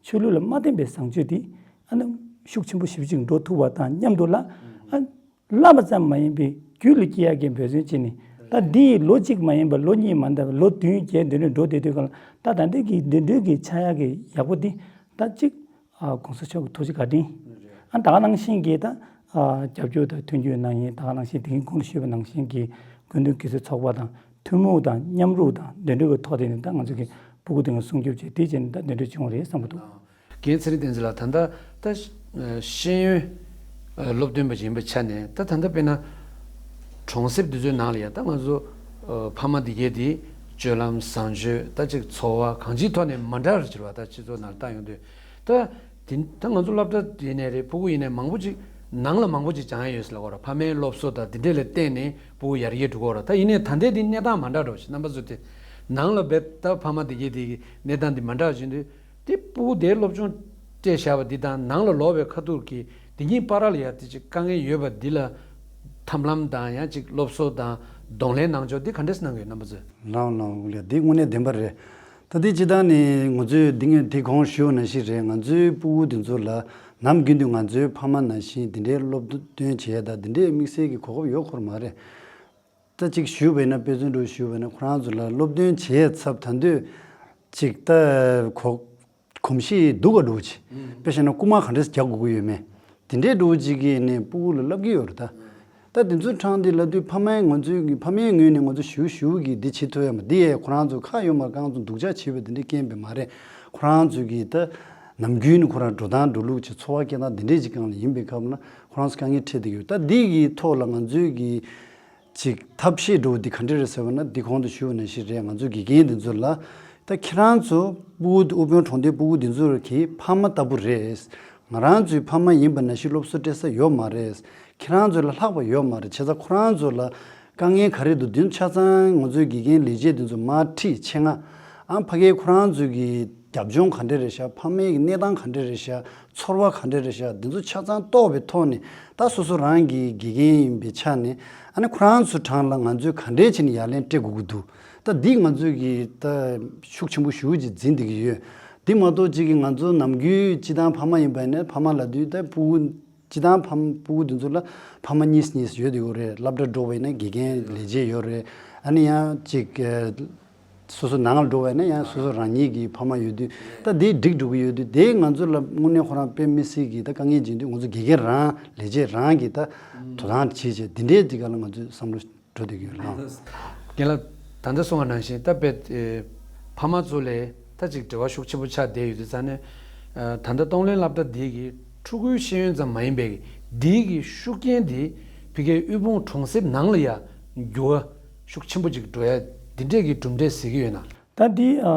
ཆོས་ལུགས་ལ་མ་བརྟེན་པའི་བཟང་སྤྱོད་དེ་ཨ་ནི་ཤུགས་ཆེན་པོ་ཞེ་པོ་ཅིག་འགྲོ་ཐུབ་པ་དང་མཉམ་དུ་ལ། ཨ་བསླབ་པ་ཙམ་མ་ཡིན་པའི་རྒྱུད་ལ་སྐྱེ་ཡག་གི་འབད་བརྩོན་བྱས་ནས། ད་འདི་ཡི་ལོ་གཅིག་མ་ཡིན་པར་ལོ་གཉིས་མ་འདས་པར་ལོ་བདུན་བརྒྱད་འདི་འདྲ་འགྲོ་བསྡད་དུས་སྒང་ལ། ད་ད་ལྟའི་གི་འདི་འདྲའི་གི་ཆགས་ཡག་གི་ཡག་པོ་འདི་ད་གཅིག་ཨ་གོང་ས་མཆོག་གི་ཐུགས་རྗེ་བཀའ་དྲིན། ཨ་ད་ག་ནང་བཞིན་གྱི་ད་ཨ་རྒྱབ་སྐྱོར་དང་མཐུན་འགྱུར་གནང་མཁན། ད་ག་ནང་བཞིན་དེ་གིན་གོང་དུ་ཞུས་པ་ནང་བཞིན་གྱི་སྐུ་མདུན་དགེ་ཚུལ་ཚོགས་པ་དང་ཐུན་མོང་དང་མཉམ་རུབ་དང་འདི་འདྲ་གི་ཐོག་དེ་ནས་ད་ང་ཚོ་གི་སྤུ་གུ་དེ་ག་སྲུང་སྐྱོབ་བྱས། དེ་བྱས་ནས་ད་འདི་འདྲ་བྱུང་བ་རེད་བསམ་གྱི་འདུག། རྒན་ཚེ་རིང་བསྟན་འཛིན་ལགས། ད་ལྟ་ད་ཤེས་ཡོན་སློབ་སྟོན་པ་ཡིན་པའི་ཆ་ནས། ད་ད་ལྟ་དཔེར་ན་གྲོང་གསེབ་འདི་ཚོའི་ནང་ལ་ཡ་ད་ང་ཚོ་ཕ་མ་འདི་གས་དེ་སྤྱོད་ལམ་བཟང་སྤྱོད་ད་ཅིག་འཚོ་བ་གང་ཅིའི་ཐོག་ནས་མ་འདྲ་བ་ཅིག་རེད་བ། ད་སྤྱི་ཚོགས་ནང་ལ་བལྟ་ཡོང་དུས། ད་དེ་ད་ང་ཚོ་སློབ་གྲྭ་ཡིན་ནའི་རེད། ཕྲུ་གུ་ཡིན་ནའི་མང་པོ་ཅིག་ནང་ལ་མང་པོ་ཅིག་སྦྱང་ཡ་ཡོད་ཟེར་ལབ་ཀྱི་ཡོད་རེད། ཕ་མའི་སློབ་གསོ་དང་འདི་འདྲས་ལ་བརྟེན་ནས་ཕྲུ་གུ་ཡར་རྒྱས་འགྲོ་གི་ཡོད་རེད། ད་ཡིན་ནའི་ད་ལྟའི་འདི་གནས་སྟངས་མ་འདྲ་འགྲོ་ཞིག་རྣམ་པ་ཚོ་དེ་ནང་ལ་བས་ད་ཕ་མ་འདི་གས་དེ་གི་གནས་སྟངས་འདི་མ་འདྲ་བཞིན་དུ། དེ་ཕྲུ་གུ་དེའི་སློབ་སྦྱོང་སྤྲད་བཞག་པ་འདི་དང་ནང་ལ་ལོག་པའི་ཁ་ཐུག་གི་འདི་གཉིས་བར་ལ་ཡ་དེ་ཅིག་དཀའ་ངལ་ཡོད་པ་འདི་ལ་ཐབས་ལམ་དང་ཡང་ཅིག་སློབ་གསོ་དང་གདོང་ལེན་གནང་ཕྱོགས་འདི་ག་འདྲས་གནང་གི་ཡོད་རྣམ་པ་ཚོས། ལགས་ལགས་ལགས། འདི་དངོས་གནས་བདེན་པ་རེད། ད་འདི་སྤྱིར་བཏང་ནས་ང་ཚོས་འདི་ངས་དེ་གོང་ཞུས་པ་ནང་བཞིན་རེད། ང་ཚོའི་ཕྲུ་གུ་འདི་ཚོ་ལ་ནམ་རྒྱུན་དུ་ང་ཚོའི་ཕ་མ་ནང་བཞིན་འདི་འདྲའི་སློབ་སྟོན་བྱེད་ཡ་དང་འདི་འདྲའི་དམིགས་བསལ་གྱི་གོ་སྐབས་ཡོད་ཁོ་མ་རེད། ད་ཅིག་ཞུས་པ་ཡིན་ན་དཔེ་མཚོན་འདྲ་ཞུས་པ་ཡིན་ན་ཁོ་རང་ཚོ་ལ་སློབ་སྟོན་བྱེད་ཚབ་ད་དུས་ཅིག་ད་གོ་གོམས་གཤིས་སྡུག་ག་འདྲ་བོ་ཅིག་དཔེ་བཞག་ན་རྐུ་མ་ག་འདྲས་རྒྱག་དགོས་ཀྱི་ཡོད་མེད། དེ་འདྲའི་འདྲ་བོ་ཅིག་གིས་ནས་ཕྲུ་གུ་ལ་བསླབ་ཀྱི་ཡོད་རེད་ད། ད་དེ་ཚོའི་འཕྲང་འདི་ལབ་དུས་ཕ་མའི་ང་ཚོའི་གི་ཕ་མའི་ངོས་ནས་ང་ཚོ་ཞུ་ཞུ་གི་འདི་བྱེད་ཐུབ་ཡ་མ་འདི་ཡས་ཁོ་རང་ཚོ་ཁ་ཡོད་མ་རེད། ཁོ་རང་ཚོ་སྡུག་ཅག་བྱེད་པ་དེ་འདྲའི་རྐྱེན་པས་མ་རེད། ཁོ་རང་ཚོའི་གི་ད་ནམ་རྒྱུན་ནས་ཁོ་རང་འགྲོ་སྟངས་འགྲོ་ལུགས་ཀྱི་འཚོ་བ་སྐྱེལ་སྟངས་དེ་འདྲའི་ཅིག་སྒང་ལ་ཡིན་པའི་སྐབས་ལ་ཁོ་རང་ཚོ་དཀའ་ངལ་འཕྲད་བསྡད་ཀྱི་ཡོད། ད་འདི་གི་ཐོག་ལ་ང་ཚོའི་གི་ཅིག་ཐབས་ཤེས་འདྲ་བོ་འདི་ག་འདྲ་རེད་ཟེར་བ་ན་འདི་གོང་དུ་ཞུས་པ་ནང་བཞིན་རེད། ང་ཚོ་དགེ་རྒན་འདི་ཚོ་ལ་ད་ཁྱེད་རང་ཚོ་ཕྲུ་གུ་དབུལ་ཕོངས་གྲོང་སྡེའི་ཕྲུ་གུ་འདི་ཚོ་གི་ཕ་མ་ལྟ་བུ་རེད། ང་རང་ཚོའི་ཕ་མ་ཡིན་པ་ནང་བཞིན་སློབ་གསོ་སྤྲད་ས་ཡོད་མ་རེད། ཁྱེད་རང་ཚོ་ལ་ལྷག་པ་ཡོད་མ་རེད། བྱས་ཙང་ཁོ་རང་ཚོ་ལ་དཀའ་ངལ་ག་རེ་འདུག་འདི་ཆ་ཚང་ང་ཚོའི་དགེ་རྒན་ལས་བྱེད་འདི་ཚོ་མར་ཁྲིད་ཆེད་མངགས། ཨ་ཕ་གིར་ཁོ་རང་ཚོ་གི་རྒྱབ་ལྗོངས་ག་འདྲ་རེད་ཤག་ཕ་མའི་གི་གནས་སྟངས་ག་འདྲ་རེད་ཤག་ཚོར་བ་ག་འདྲ་རེད་ཤག་འདི་ཚོ་ཆ་ཚང་རྟོགས་པའི་ཐོག་ནས་ད་སོ་སོ་རང་གི་དགེ་རྒན་ཡིན་པའི་ཆ་ནས་ཨ་ནི་ཁོ་རང་ཚོའི་འཕྲང་ལ་ང་ཚོས་ག་འདྲས་བྱས་ནས་ཡ་ལན་སྤྲད་དགོས་ཀྱི་འདུག་ད་འདི་ང་ཚོས་གི་ད་ཤུགས་ཆེན་པོ་ཞེ་པོ་ཅིག་འཛིན་བསྡད་ཀྱི་ཡོད། འདི་མ་གཏོགས་གཅིག་གི་ང་ཚོ་ནམ་རྒྱུན་སྤྱིར་བཏང་ཕ་མ་ཡིན་པ་ཡིན་ན་ཕ་མ་ལབ་དུས་ད་ཕྲུ་གུ་སྤྱིར་བཏང་ཕ་ཕྲུ་གུ་འདི་ཚོ་ལ་ཕ་མ་གཉིས་གཉིས་ཡོད་དེ་ཡོད་རེད། སློབ་གྲྭ་འགྲོ་བ་ཡིན་ན་དགེ་རྒན་ལས་བྱེད་ཡོད་རེད། ཨ་ནི་ཡང་གཅིག་སོ་སོ་ནང་ལ་འགྲོ་བ་ཡིན་ན་ཡང་སོ་སོ་རང་ཉིད་ཀྱི་ཕ་མ་ཡོད་དུས་ད་དེ་འགྲིག་འགྲོ་གི་ཡོད་དུས་དེ་ང་ཚོ་ལ་དངོས་གནས་ཁོ་རང་དཔེ་མི་སྲིད་ཀྱི་ད་དཀའ་ངལ་འབྱུང་དུས་ང་ཚོ་དགེ་རྒན་རང་ལས་བྱེད་རང་གིས་ད་དོ་སྣང་བྱེད་བྱེད་དེ་འདྲའི་དེ་ག་ལ་ང་ཚོས་བསམ་བློ་འགྲོ་བསྡད་ཀྱི་ཡོད་ལགས། རྒན་ལགས། ད་ལྟ་གསུངས་པ་ནང་བཞིན་ད་དཔེ་ཨེ་ཕ་མ་ཚོ་ལས་ད་ཅིག་འབྲེལ་བ་ཤུགས་ཆེན་པོ་ཆགས་བསྡད་ཡོད་དུས་ཙང་ནས། ཨ་ད་ལྟ་གཏོང་ལེན་སློབ་གྲྭ་འདི་གི་ཕྲུ་གུའི་ཤེས་ཡོན་ཙམ་མ་ཡིན་པའི་འདི་གི་ཤུགས་རྐྱེན་འདི་ཕ་གིའི་དབུལ་ཕོངས་གྲོང་གསེབ་ནང་ལ་ཡ་འགྱུར་བ་ཤུགས་ཆེན་པོ་ཅིག་འགྲོ་ཡ་འདི་འདྲས་ཀྱི་གྲུབ་འབྲས་གཟིགས་ཀྱི་ཡོད་ན། ད་འདི་ཨ་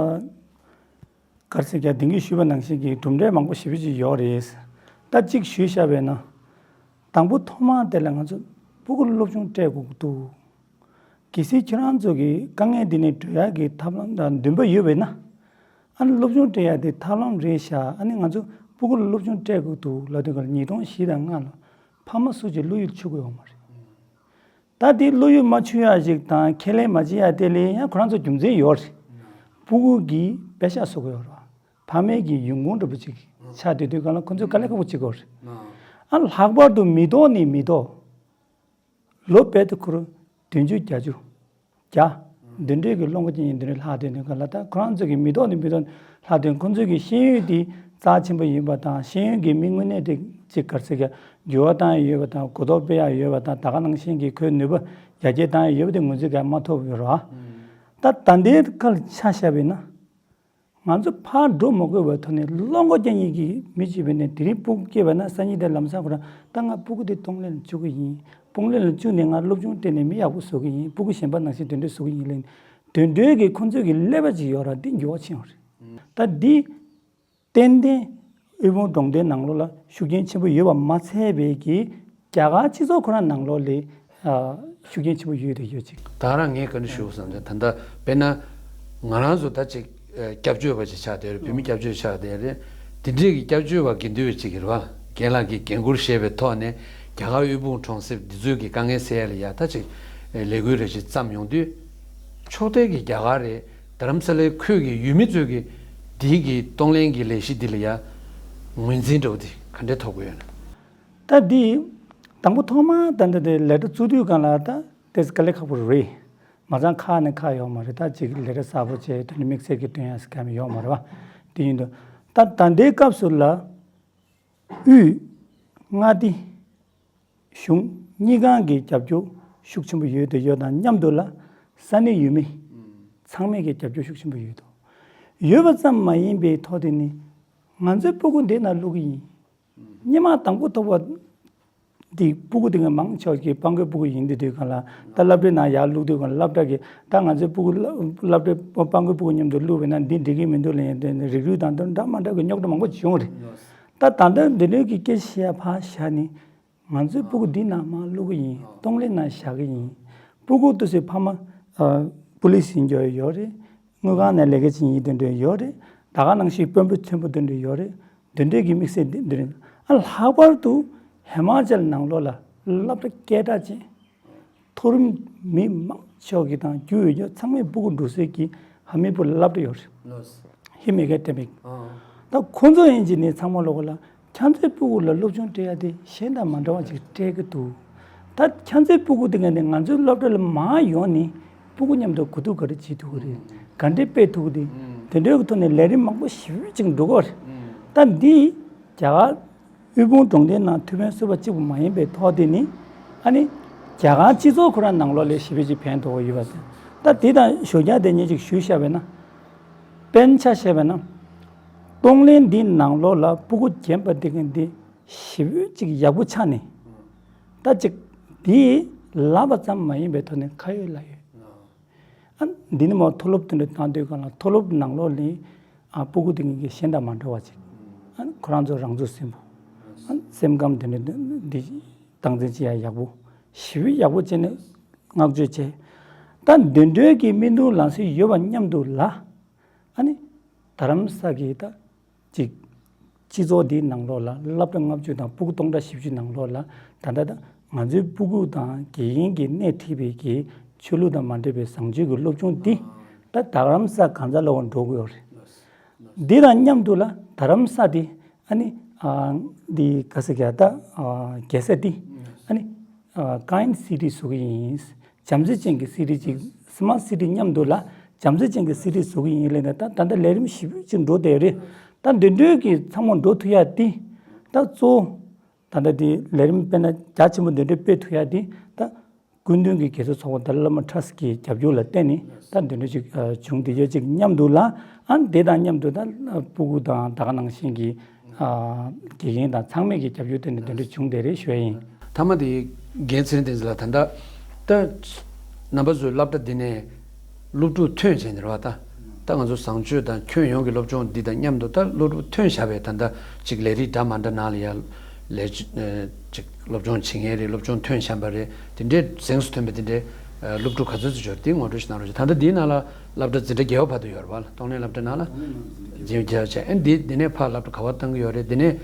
ག་རེ་ཟེར་རྒྱ་དེང་གི་ཞུས་པ་ནང་བཞིན་གྱི་གྲུབ་འབྲས་མང་པོ་ཞེ་པོ་ཅིག་ཡོད་རེད། ད་གཅིག་ཞུས་བཞག་པས་ན། དང་པོ་ཐོག་མར་དེ་ལ་ང་ཚོ་ཕྲུ་གུ་ལ་སློབ་སྦྱོང་སྤྲད་དགོས་ཀྱི་འདུག་གལ་སྲིད་ཁྱེད་རང་ཚོ་གི་དཀའ་ངལ་འདི་ནས་སྒྲོལ་ཡག་གི་ཐབས་ལམ་དང་འདུན་པ་ཡོད་པས་ན། ཨ་ནི་སློབ་སྦྱོང་སྤྲད་ཡག་དེ་ཐབས་ལམ་རེད་ཤག་ཨ་ནི་ང་ཚོ་ཕྲུ་གུ་ལ་སློབ་སྦྱོང་སྤྲད་དགོས་འདུག་ལབ་དུས་སྐབས་ལ་ཉིས་སྟོང་བཞི་དང་ལྔ་ལ་ཕ་མ་སུ་གཅིག་བློ་ཡུལ་ཆུད་ཀྱི་ཡོད་མ་རེད། ད་དེ་བློ་ཡུལ་མ་ཆུད་ཡག་ཅིག་དང་ཁས་ལེན་མ་བྱེད་ཡག་དེ་ལ་ཡང་ཁོ་རང་ཚོ་རྒྱུ་མཚན་ཡོད་རེད། ཕྲུ་གུ་གིས་པེ་ཤག་བཟོ་གི་ཡོད་རེད་བ། ཕ་མའི་གི་ཡོང་ཁུངས་འདྲ་པོ་ཅིག་ཆགས་བསྡད་དུས་སྒང་ལ་ཁོ་ཚོས་དཀའ་ལས་ཁག་པོ་བྱེད་ཀྱི་ཡོད་རེད། ཨ་ལྷག་པར་དུ་མི་ཐོག་ནས་མི་ཐོག་ལོ་རྦད་དེ་ཁོ་རང་བདུན་ཅུ་བརྒྱད་ཅུ་བརྒྱ་འདི་འདྲའི་གི་སློབ་འགོ་ཅན་ཡིན་འདི་འདྲའི་ལྷག་བསྡད་དུས་སྒང་ལ། ད་ཁོ་རང་ཚོ་གི་མི་ཐོག་ནས་མི་ཐོག་ལྷག་བསྡད་ཁོ་ཚོའི་གི་ཤེས་ཡོན་དེ་རྩ་ཆེན་པོ་ཡིན་པ་དང་། ཤེས་ཡོན་གྱི་མི་དངོས་གནས་དེ་ཅིག་ག་རེ་ཟེར་གྱི་འགྱུར་བ་བཏང་ཡག་ཡོད་པ་དང་། གོ་རྟོགས་སྤེལ་ཡག་ཡོད་པ་དང་། ད་ག་ནང་བཞིན་གྱི་ཁོའི་ནུས་པ་ཡར་རྒྱས་བཏང་ཡག་ཡོད་པ་དེ་ངོས་འཛིན་ག་མ་ཐུབ་ཡོད་རེད་བ། ད་ད་ལྟའི་སྐབས་ལ་ཆ་བཞག་པས་ན། ང་ཚོ་ཕར་འགྲོ་མ་དགོས་པའི་ཐོག་ནས་སློབ་འགོ་རྒྱག་མཁན་གྱི་མི་གཅིག་བྱས་ནས་དེ་རིང་ཕྲུ་གུ་སྐྱེས་པ་ན་སང་ཉིན་དེ་ལམ་སང་ཁོ་རང་ད་ང་ཕྲུ་གུ་དེ་གཏོང་ལེན་བཅུག་གི་ཡིན། སྤུངས་ལེན་ལ་བཅུག་ནས་ང་སློབ་སྦྱོང་སྤྲད་ནས་མི་ཡག་པོ་བཟོ་གི་ཡིན། སྤུ་གུ་གཞན་པ་ནང་བཞིན་དེ་འདྲ་བཟོ་གི་ཡིན་ལབ་ནས་དེ་འདྲའི་གི་ཁོང་ཚོའི་གི་ཀླད་པ་ཅིག་ཡོད་ར། འདི་འགྱུར་བ་ཕྱིན་པ་རེད། ད་འདི་ཏན་ཏན་དབུལ་ཕོངས་གྲོང་སྡེའི་ནང་ལོགས་ལ་ཤུགས་རྐྱེན་ཆེན་པོ་ཡོད་པ་མ་ཚད་པའི་གི་རྒྱ་གར་སྤྱི་ཚོགས་ཁོ་རང་ནང་ལོགས་ལ་ཨ་ཤུགས་རྐྱེན་ཆེན་པོ་ཡོད་དེ་ཡོད་ཅིག་ད་རང་ངས་ག་འདྲ་ཞུ་བསམ་ཚེ། ད་ལྟ་དཔེར་ན་ང་རང་ཚོ་ད་ཅིག་ཨ་སྐྱབས་བཅོལ་བ་ཅིག་ཆགས་བསྡད་རེད། བོད་མི་སྐྱབས་བཅོལ་ཆགས་བསྡད་རེད། དེ་འདྲས་ཀྱི་སྐྱབས་བཅོལ་བ་དགེ་འདུན་པ་ཅིག་གི་རེད་བ། རྒན་ལགས་ཀྱིས་འགན་འཁུར་བཞེས་པའི་ཐོག་ནས་རྒྱ་གར་དབུལ་ཕོངས་གྲོང་གསེབ་འདི་ཚོའི་གི་དཀའ་ངལ་སེལ་ཡ་ལ་ཡ་ད་ཅིག་ཨ་ལས་འགུལ་རེ་ཞིག་བརྩམས་ཡོང་དུས། ཕྱོགས་མཐའི་གི་རྒྱ་གར་རེད། རྡ་རམ་ས་ལའི་ཁུལ་གྱི་ཡུལ་མི་ཚོས་ཀྱི་དེའི་གི་གཏོང་ལེན་གྱི་ལས་གཞི་འདི་ལ་ཡ་ངོས་འཛིན་འདྲ་བོ་འདི་ག་འདྲས་ཐོབ་ཀྱི་ཡོད་ན། ད་འདི་དང་པོ་ཐོག་མ་ད་འདི་དེ་ལས་གྲྭ་བཙུགས་དུས་སྒང་ལ་ད་དེ་དཀའ་ལས་ཁག་པོ་རེད། མ་ཚང་ཁག་ནི་ཁག་ཡོད་མ་རེད། ད་ཅིག་ལས་གྲྭ་གསར་པོ་བྱས་དེ་ནི་དམིགས་བསལ་གྱི་སྟོན་ཡ་ཟེར་མཁན་ཡོད་མ་རེད་བ། དེ་ཡིན་དུས་ད་ད་ལྟའི་སྐབས་སུ་ལ་དབུས་མངའ་སྡེ་གཞུང་གཉིས་ཀའི་རྒྱབ་སྐྱོར་ཤུགས་ཆེན་པོ་ཡོད་དེ་ཡོད་དང་མཉམ་དུ་ལ་ས་གནས་ཡུལ་མི་ཚང་མས་ཀྱི་རྒྱབ་སྐྱོར་ཤུགས་ཆེན་པོ་ཡོད་དོ། ཡོད་པ་ཙམ་མ་ཡིན་པའི་ཐོག་དེ་ནི་ང་ཚོའི་སྤུ་གུ་འདི་ན་བླུག་གི་ཡིན། སྔོན་མ་དང་པོ་ཐོབ་པ་འདི་སྤུ་གུ་དེ་ག་མང་ཆེ་བ་གི་སྤྲང་པོའི་སྤུ་གུ་ཡིན་དེ་དུས་སྒང་ལ་ད་སློབ་གྲྭའི་ནང་ཡར་བླུག་དུས་སྒང་ལ་སློབ་གྲྭ་གི་ད་ང་ཚོའི་སྤུ་གུ་སློབ་གྲྭའི་སྤྲང་པོའི་སྤུ་གུ་མཉམ་དུ་བླུག་པས་ན་འདི་འགྲིག་གི་མི་འདུག་ལབ་ཡིན་དེ་ནི་རིགས་རུས་དང་དོན་འདྲ་མ་འདྲ་གི་རྙོག་དྲ་མང་པོ་བྱུང་རེད། ད་ད་ལྟ་འདི་འདྲའི་གི་སྐད་ཆ་བཤད་ཡ་ཕར་བཞག་ནི། ང་ཚོའི་སྤུ་གུ་འདི་ནང་མར་བླུག་གི་ཡིན། གཏོང་ལེན་ནང་བཞག་གི་ཡིན། སྤུ་གུ་དེ་ཚོའི་ཕ་མ་ཨ་པུ་ལིས་ཡིན་རྒྱུ་ཡོད་རེད། དངུལ་ཁང་ནས་ལས་ཀ་བྱེད་མཁན་དེ་འདྲ་ཡོད་རེད། ད་ག་ནང་བཞིན་དཔོན་པོ་ཆེན་པོ་དེ་འདྲ་ཡོད་རེད། དེ་འདྲའི་གི་དམིགས་བསལ་འདི་འདི་རེད། ཨ་ལྷག་པར་དུ་ཧི་མ་ཅལ་ནང་ལོགས་ལ་སློབ་གྲྭ་སྐད་གྲགས་ཅན། མཐོ་རིམ་མི་མང་ཆེ་བ་གི་དང་རྒྱུ་ཡོད་རྒྱུ་ཚང་མས་སྤུ་གུ་འགྲོ་སའི་གི་ཧ་མི་པུ་སློབ་གྲྭ་ཡོད་རེད། ལོས། ཧི་མེ་གེ་ཏེ་མིག་ཨང་། ད་ཁོང་ཚོ་ཡིན་གྱི་ནི་ཚང་མ་ལོག་ལ་ཁྱམ་ཚའི་སྤུ་གུ་ལ་སློབ་སྦྱོང་སྤྲད་ཡ་དེ་གཞན་དང་མ་འདྲ་བ་ཅིག་སྤྲད་ཀྱི་འདུག་ད་ཁྱམ་ཚའི་སྤུ་གུ་དེ་ག་ནི་ང་ཚོའི་སློབ་གྲྭ་ལ་མ་ཡོང་ནི་སྤུ་གུ་མཉམ་དུ་གོ་བསྡུར་ག་རེ་བྱེད་ཐུབ་ཀྱི་རེད། ག་འདྲས་སྤེལ་ཐུབ་ཀྱི་རེད། དེ་འདྲའི་གི་ཐོག་ནས་ལས་རིམ་མང་པོ་ཞེ་པོ་ཅིག་འགྲོ་གི་རེད། ད་འདི་རྒྱ་གར་དབུལ་ཕོངས་གྲོང་སྡེའི་ནང་ཐུགས་ཕན་གསོས་པ་གཅིག་པུ་མ་ཡིན་པའི་ཐོག་དེ་ནི་ཨ་ནི་རྒྱ་གར་སྤྱི་ཚོགས་ཁོ་རང་ནང་ལོགས་ལ་ཞེ་པོ་ཅིག་ཕན་ཐོགས་ཡོད་པ་དང་། ད་དེ་དང་ཞོགས་ཀྱག་དེ་ཉིད་ཅིག་ཞུས་བཞག་པས་ན། དཔེར་ན་ཆ་བཞག་པས་ན། གཏོང་ལེན་འདིའི་ནང་ལོགས་ལ་སྤུ་གུ་རྒན་པ་འདི་གི་འདི་ཞེ་པོ་ཅིག་ཡག་པོ་ཆགས་ནས། ད་ཅིག་འདི་ལབ་པ་ཙམ་མ་ཡིན་པའི་ཐོག་ནས་ཁ་ཡོད་ལག་ཡོད། ཨ་འདི་ནི་མོ་མཐོ་སློབ་དེ་འདྲ་བཏང་དུས་སྒང་ལ་མཐོ་སློབ་ནང་ལོགས་ལ་ཨ་སྤུ་གུ་དེ་གི་གཞན་དང་མ་འདྲ་བ་ཅིག་ཨ་ཁོ་རང་ཚོ་རང་ཚོ་སེམས་པོ་ཨ་སེམས་ཁམས་དེ་འདྲ་འདི་སྟངས་འཛིན་བྱེད་ཡ་ཡག་པོ་ཞེ་པོ་ཡག་པོ་བྱས་ནས་བསྔགས་བརྗོད་བྱས། ད་འདི་འདྲའི་གི་མི་འདུག་ལམ་སྲོལ་ཡོད་པ་མཉམ་དུ་ལ། ཨ་ནི་རྡ་རམ་ས་གི་ད་ཅིག་སྤྱི་ཚོགས་འདིའི་ནང་ལོགས་ལ་སློབ་གྲྭ་ལྔ་བཅུ་དང་སྤུ་གུ་སྟོང་ཕྲག་བཞི་བཅུ་ནང་ལོགས་ལ་ད་ལྟ་ད་ང་ཚོའི་སྤུ་གུ་དང་དགེ་རྒན་གྱིས་སྣེ་ཁྲིད་པའི་གི་ཆོས་ལུགས་དང་མ་འདྲེས་པའི་བཟང་སྤྱོད་ཀྱི་སློབ་སྦྱོང་འདི་ད་རྡ་རམ་ས་གང་ཚ་ལ་འགྲོ་དགོས་རེད། འདི་དང་མཉམ་དུ་ལ་རྡ་རམ་ས་འདི་ཨ་ནི་ཨ་འདི་ག་ས་ག་ད་ཨ་རྒྱལ་ས་འདི་ཨ་ནི་ཨ་ཀའིན་སི་ཊི་བཟོ་གི་ཡིན། བྱམས་བརྩེ་ཅན་གྱི་སི་ཊི་ཅིག་སི་མཱཊ་སི་ཊི་མཉམ་དུ་ལ་བྱམས་བརྩེ་ཅན་གྱི་སི་ཊི་བཟོ་གི་ཡིན་ལབ་ནས་ད་ད་ལྟ་ལས་རིམ་ཞིབ་ཅིག་འགྲོ་བསྡད་རེད། ད་འདི་འདྲའི་གི་ཚང་མ་འགྲོ་ཐུབ་ཡ་དེ་ད་གཙོ་བོ་ད་ལྟ་དེ་ལས་རིམ་དཔེར་ན་རྒྱ་ཆེན་པོ་འདི་འདྲའི་སྤེལ་ཐུབ་ཡ་དེ་ད་སྐུ་མདུན་གྱི་དགེ་ཚོགས་ཚོགས་པ་ཏཱ་ལའི་བླ་མ་ཊ་ར་སི་ཊི་གི་རྒྱབ་སྐྱོར་ལ་བརྟེན་ནས་ད་འདི་འདྲ་ཅིག་བྱུང་བསྡད་ཡོད་ཅིག་མཉམ་དུ་ལ་ཨ་དེ་དང་མཉམ་དུ་ད་སྤུ་གུ་དང་ད་ག་ནང་བཞིན་གྱི་དགེ་རྒན་དང་ཚང་མས་ཀྱི་རྒྱབ་སྐྱོར་བརྟེན་ནས་འདི་འདྲ་བྱུང་བསྡད་རེད་ཞུ་ཡ་ཡིན། མཐའ་མ་དེ་རྒན་ཚེ་རིང་བསྟན་འཛིན་ལགས། ད་ལྟ་ད་རྣམ་པ་ཚོའི་སློབ་གྲྭ་འདི་ནས་སློབ་ཕྲུག་ཐོན་བྱས་ནས་རེད་བ། ད་ད་ང་ཚོ་བཟང་སྤྱོད་དང་ཁྱོན་ཡོངས་ཀྱི་སློབ་སྦྱོང་འདི་དང་མཉམ་དུ་ད་སློབ་ཕྲུག་ཐོན་བཞག་པའི་ད་ལྟ་ཅིག་ལས་རིགས་འདྲ་མ་འདྲ་ནང་ལ་ཡ་ལས་ཅིག་སློབ་སྦྱོང་བྱེད་མཁན་རེད། སློབ་སྦྱོང་ཐོན་བཞག་པ་རེད། དེ་འདྲའི་གཟེངས་སུ་ཐོན་པའི་དེ་འདྲའི་སློབ་ཕྲུག་ག་ཚོད་ཙམ་ཡོད་རེད། དེ་ངོ་སྤྲོད་ཞིག་གནང་རོགས་བྱེད། ད་ལྟ་འདིའི་ནང་ལ་སློབ་གྲྭ་འཛིན་གྲྭ་བརྒྱད་པ་བར་དུ་ཡོད་རེད་བ། གཏོང་ལེན་སློབ་གྲྭ་ནང་ལ་འཛིན་གྲྭ་བརྒྱད་པ་བྱས། ཨ་འདི་འདི་ནས་ཕར་སློབ་གྲྭ་ག་པར་བཏང་གི་ཡོད་རེད། འདི་ནས་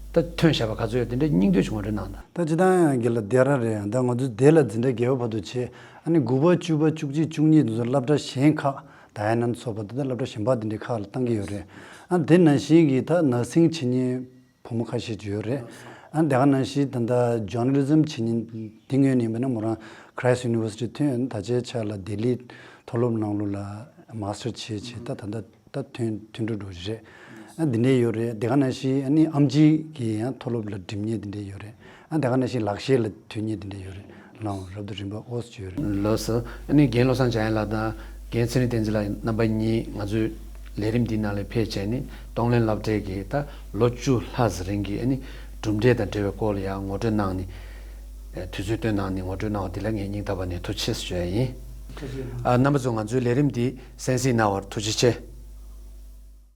ད་ཐོན་བཞག་པ་ག་ཚོད་ཡོད། འདི་འདྲའི་སྙིང་བསྡུས་ཅིག་ངོ་སྤྲོད་གནང་དང་། ད་སྤྱིར་བཏང་ཡང་དགེ་ལགས་དེ་ར་རེད། ཡང་ད་ང་ཚོ་དེ་ལ་འཛིན་གྲྭ་བརྒྱད་པ་བར་དུ་བྱས། ཨ་ནི་དགུ་པ་བཅུ་པ་བཅུ་གཅིག་བཅུ་གཉིས་དེ་ཚོ་སློབ་གྲྭ་གཞན་ཁག་ད་ཡ་ནན་སོགས་པ་ད་ལྟ་སློབ་གྲྭ་གཞན་པ་དེ་འདྲའི་ཁག་ལ་བཏང་གི་ཡོད་རེད། ཨ་དེ་ནང་བཞིན་གྱི་ད་ནར་སིང་བྱེད་མཁན་བུ་མོ་ཁ་ཤས་ཅིག་ཡོད་རེད། ཨ་དེ་ག་ནང་བཞིན་ད་ལྟ་ཇོར་ནལ་ལི་ཛིམ་བྱེད་མཁན་དེ་སྔོན་ནས་ཡིན་པ་ན་མོ་རང་Christ University ཐོན། ད་ཆའི་ཆ་ལ་ལྡི་ལི་མཐོ་སློབ་ནང་ལོགས་ལ་མཱ་སི་ཊར་བྱས་བྱས་ད་ད་ལྟ་ད་ཐོན་ཐོན་འགྲོ་འགྲོ་རེད། ཨ་འདི་འདྲས་ཡོད་རེད། དེ་ག་ནང་བཞིན་ཨ་ནི་ཨེམ་ཆི་གི་ཡང་མཐོ་སློབ་ལ་འགྲིམ་མཁན་དེ་འདྲས་ཡོད་རེད། ཨ་དེ་ག་ནང་བཞིན་ལག་ཤེས་ལ་ཐོན་མཁན་དེ་འདྲས་ཡོད་རེད། ལའང་རབ་ཏུ་རིམ་པ་ཨོ་ཙམ་ཡོད་རེད། ལགས་སོ། ཨ་ནི་རྒན་བློ་བཟང་འཇམ་དབྱངས་ལགས་དང་རྒན་ཚེ་རིང་བསྟན་འཛིན་ལགས་རྣམ་པ་གཉིས་ང་ཚོའི་ལས་རིམ་འདིའི་ནང་ལ་ཕེབས་བྱས་ནས་གཏོང་ལེན་སློབ་གྲྭའི་གི་ད་ལོ་བཅུ་ལྷག་ཙམ་རིང་གི་ཨ་ནི་གྲུབ་འབྲས་དང་འབྲེལ་བའི་སྐོར་ལ་ཡང་ངོ་སྤྲོད་གནང་ནས། དུས་ཚོད་བཏོན་གནང་ནས་ངོ་སྤྲོད་གནང་བ་འདི་ལ་ངས་སྙིང་ཐག་པ་ནས་ཐུགས་རྗེ་ཆེ་ཞུ་ཡ་ཡིན། ཐུགས་རྗེ་གནང་། ཨ། རྣམ་པ་ཚོ་ང་ཚོའི་ལས་རིམ་འདི་གསན་གཟིགས་གནང་བར་ཐུགས་རྗེ་ཆེ།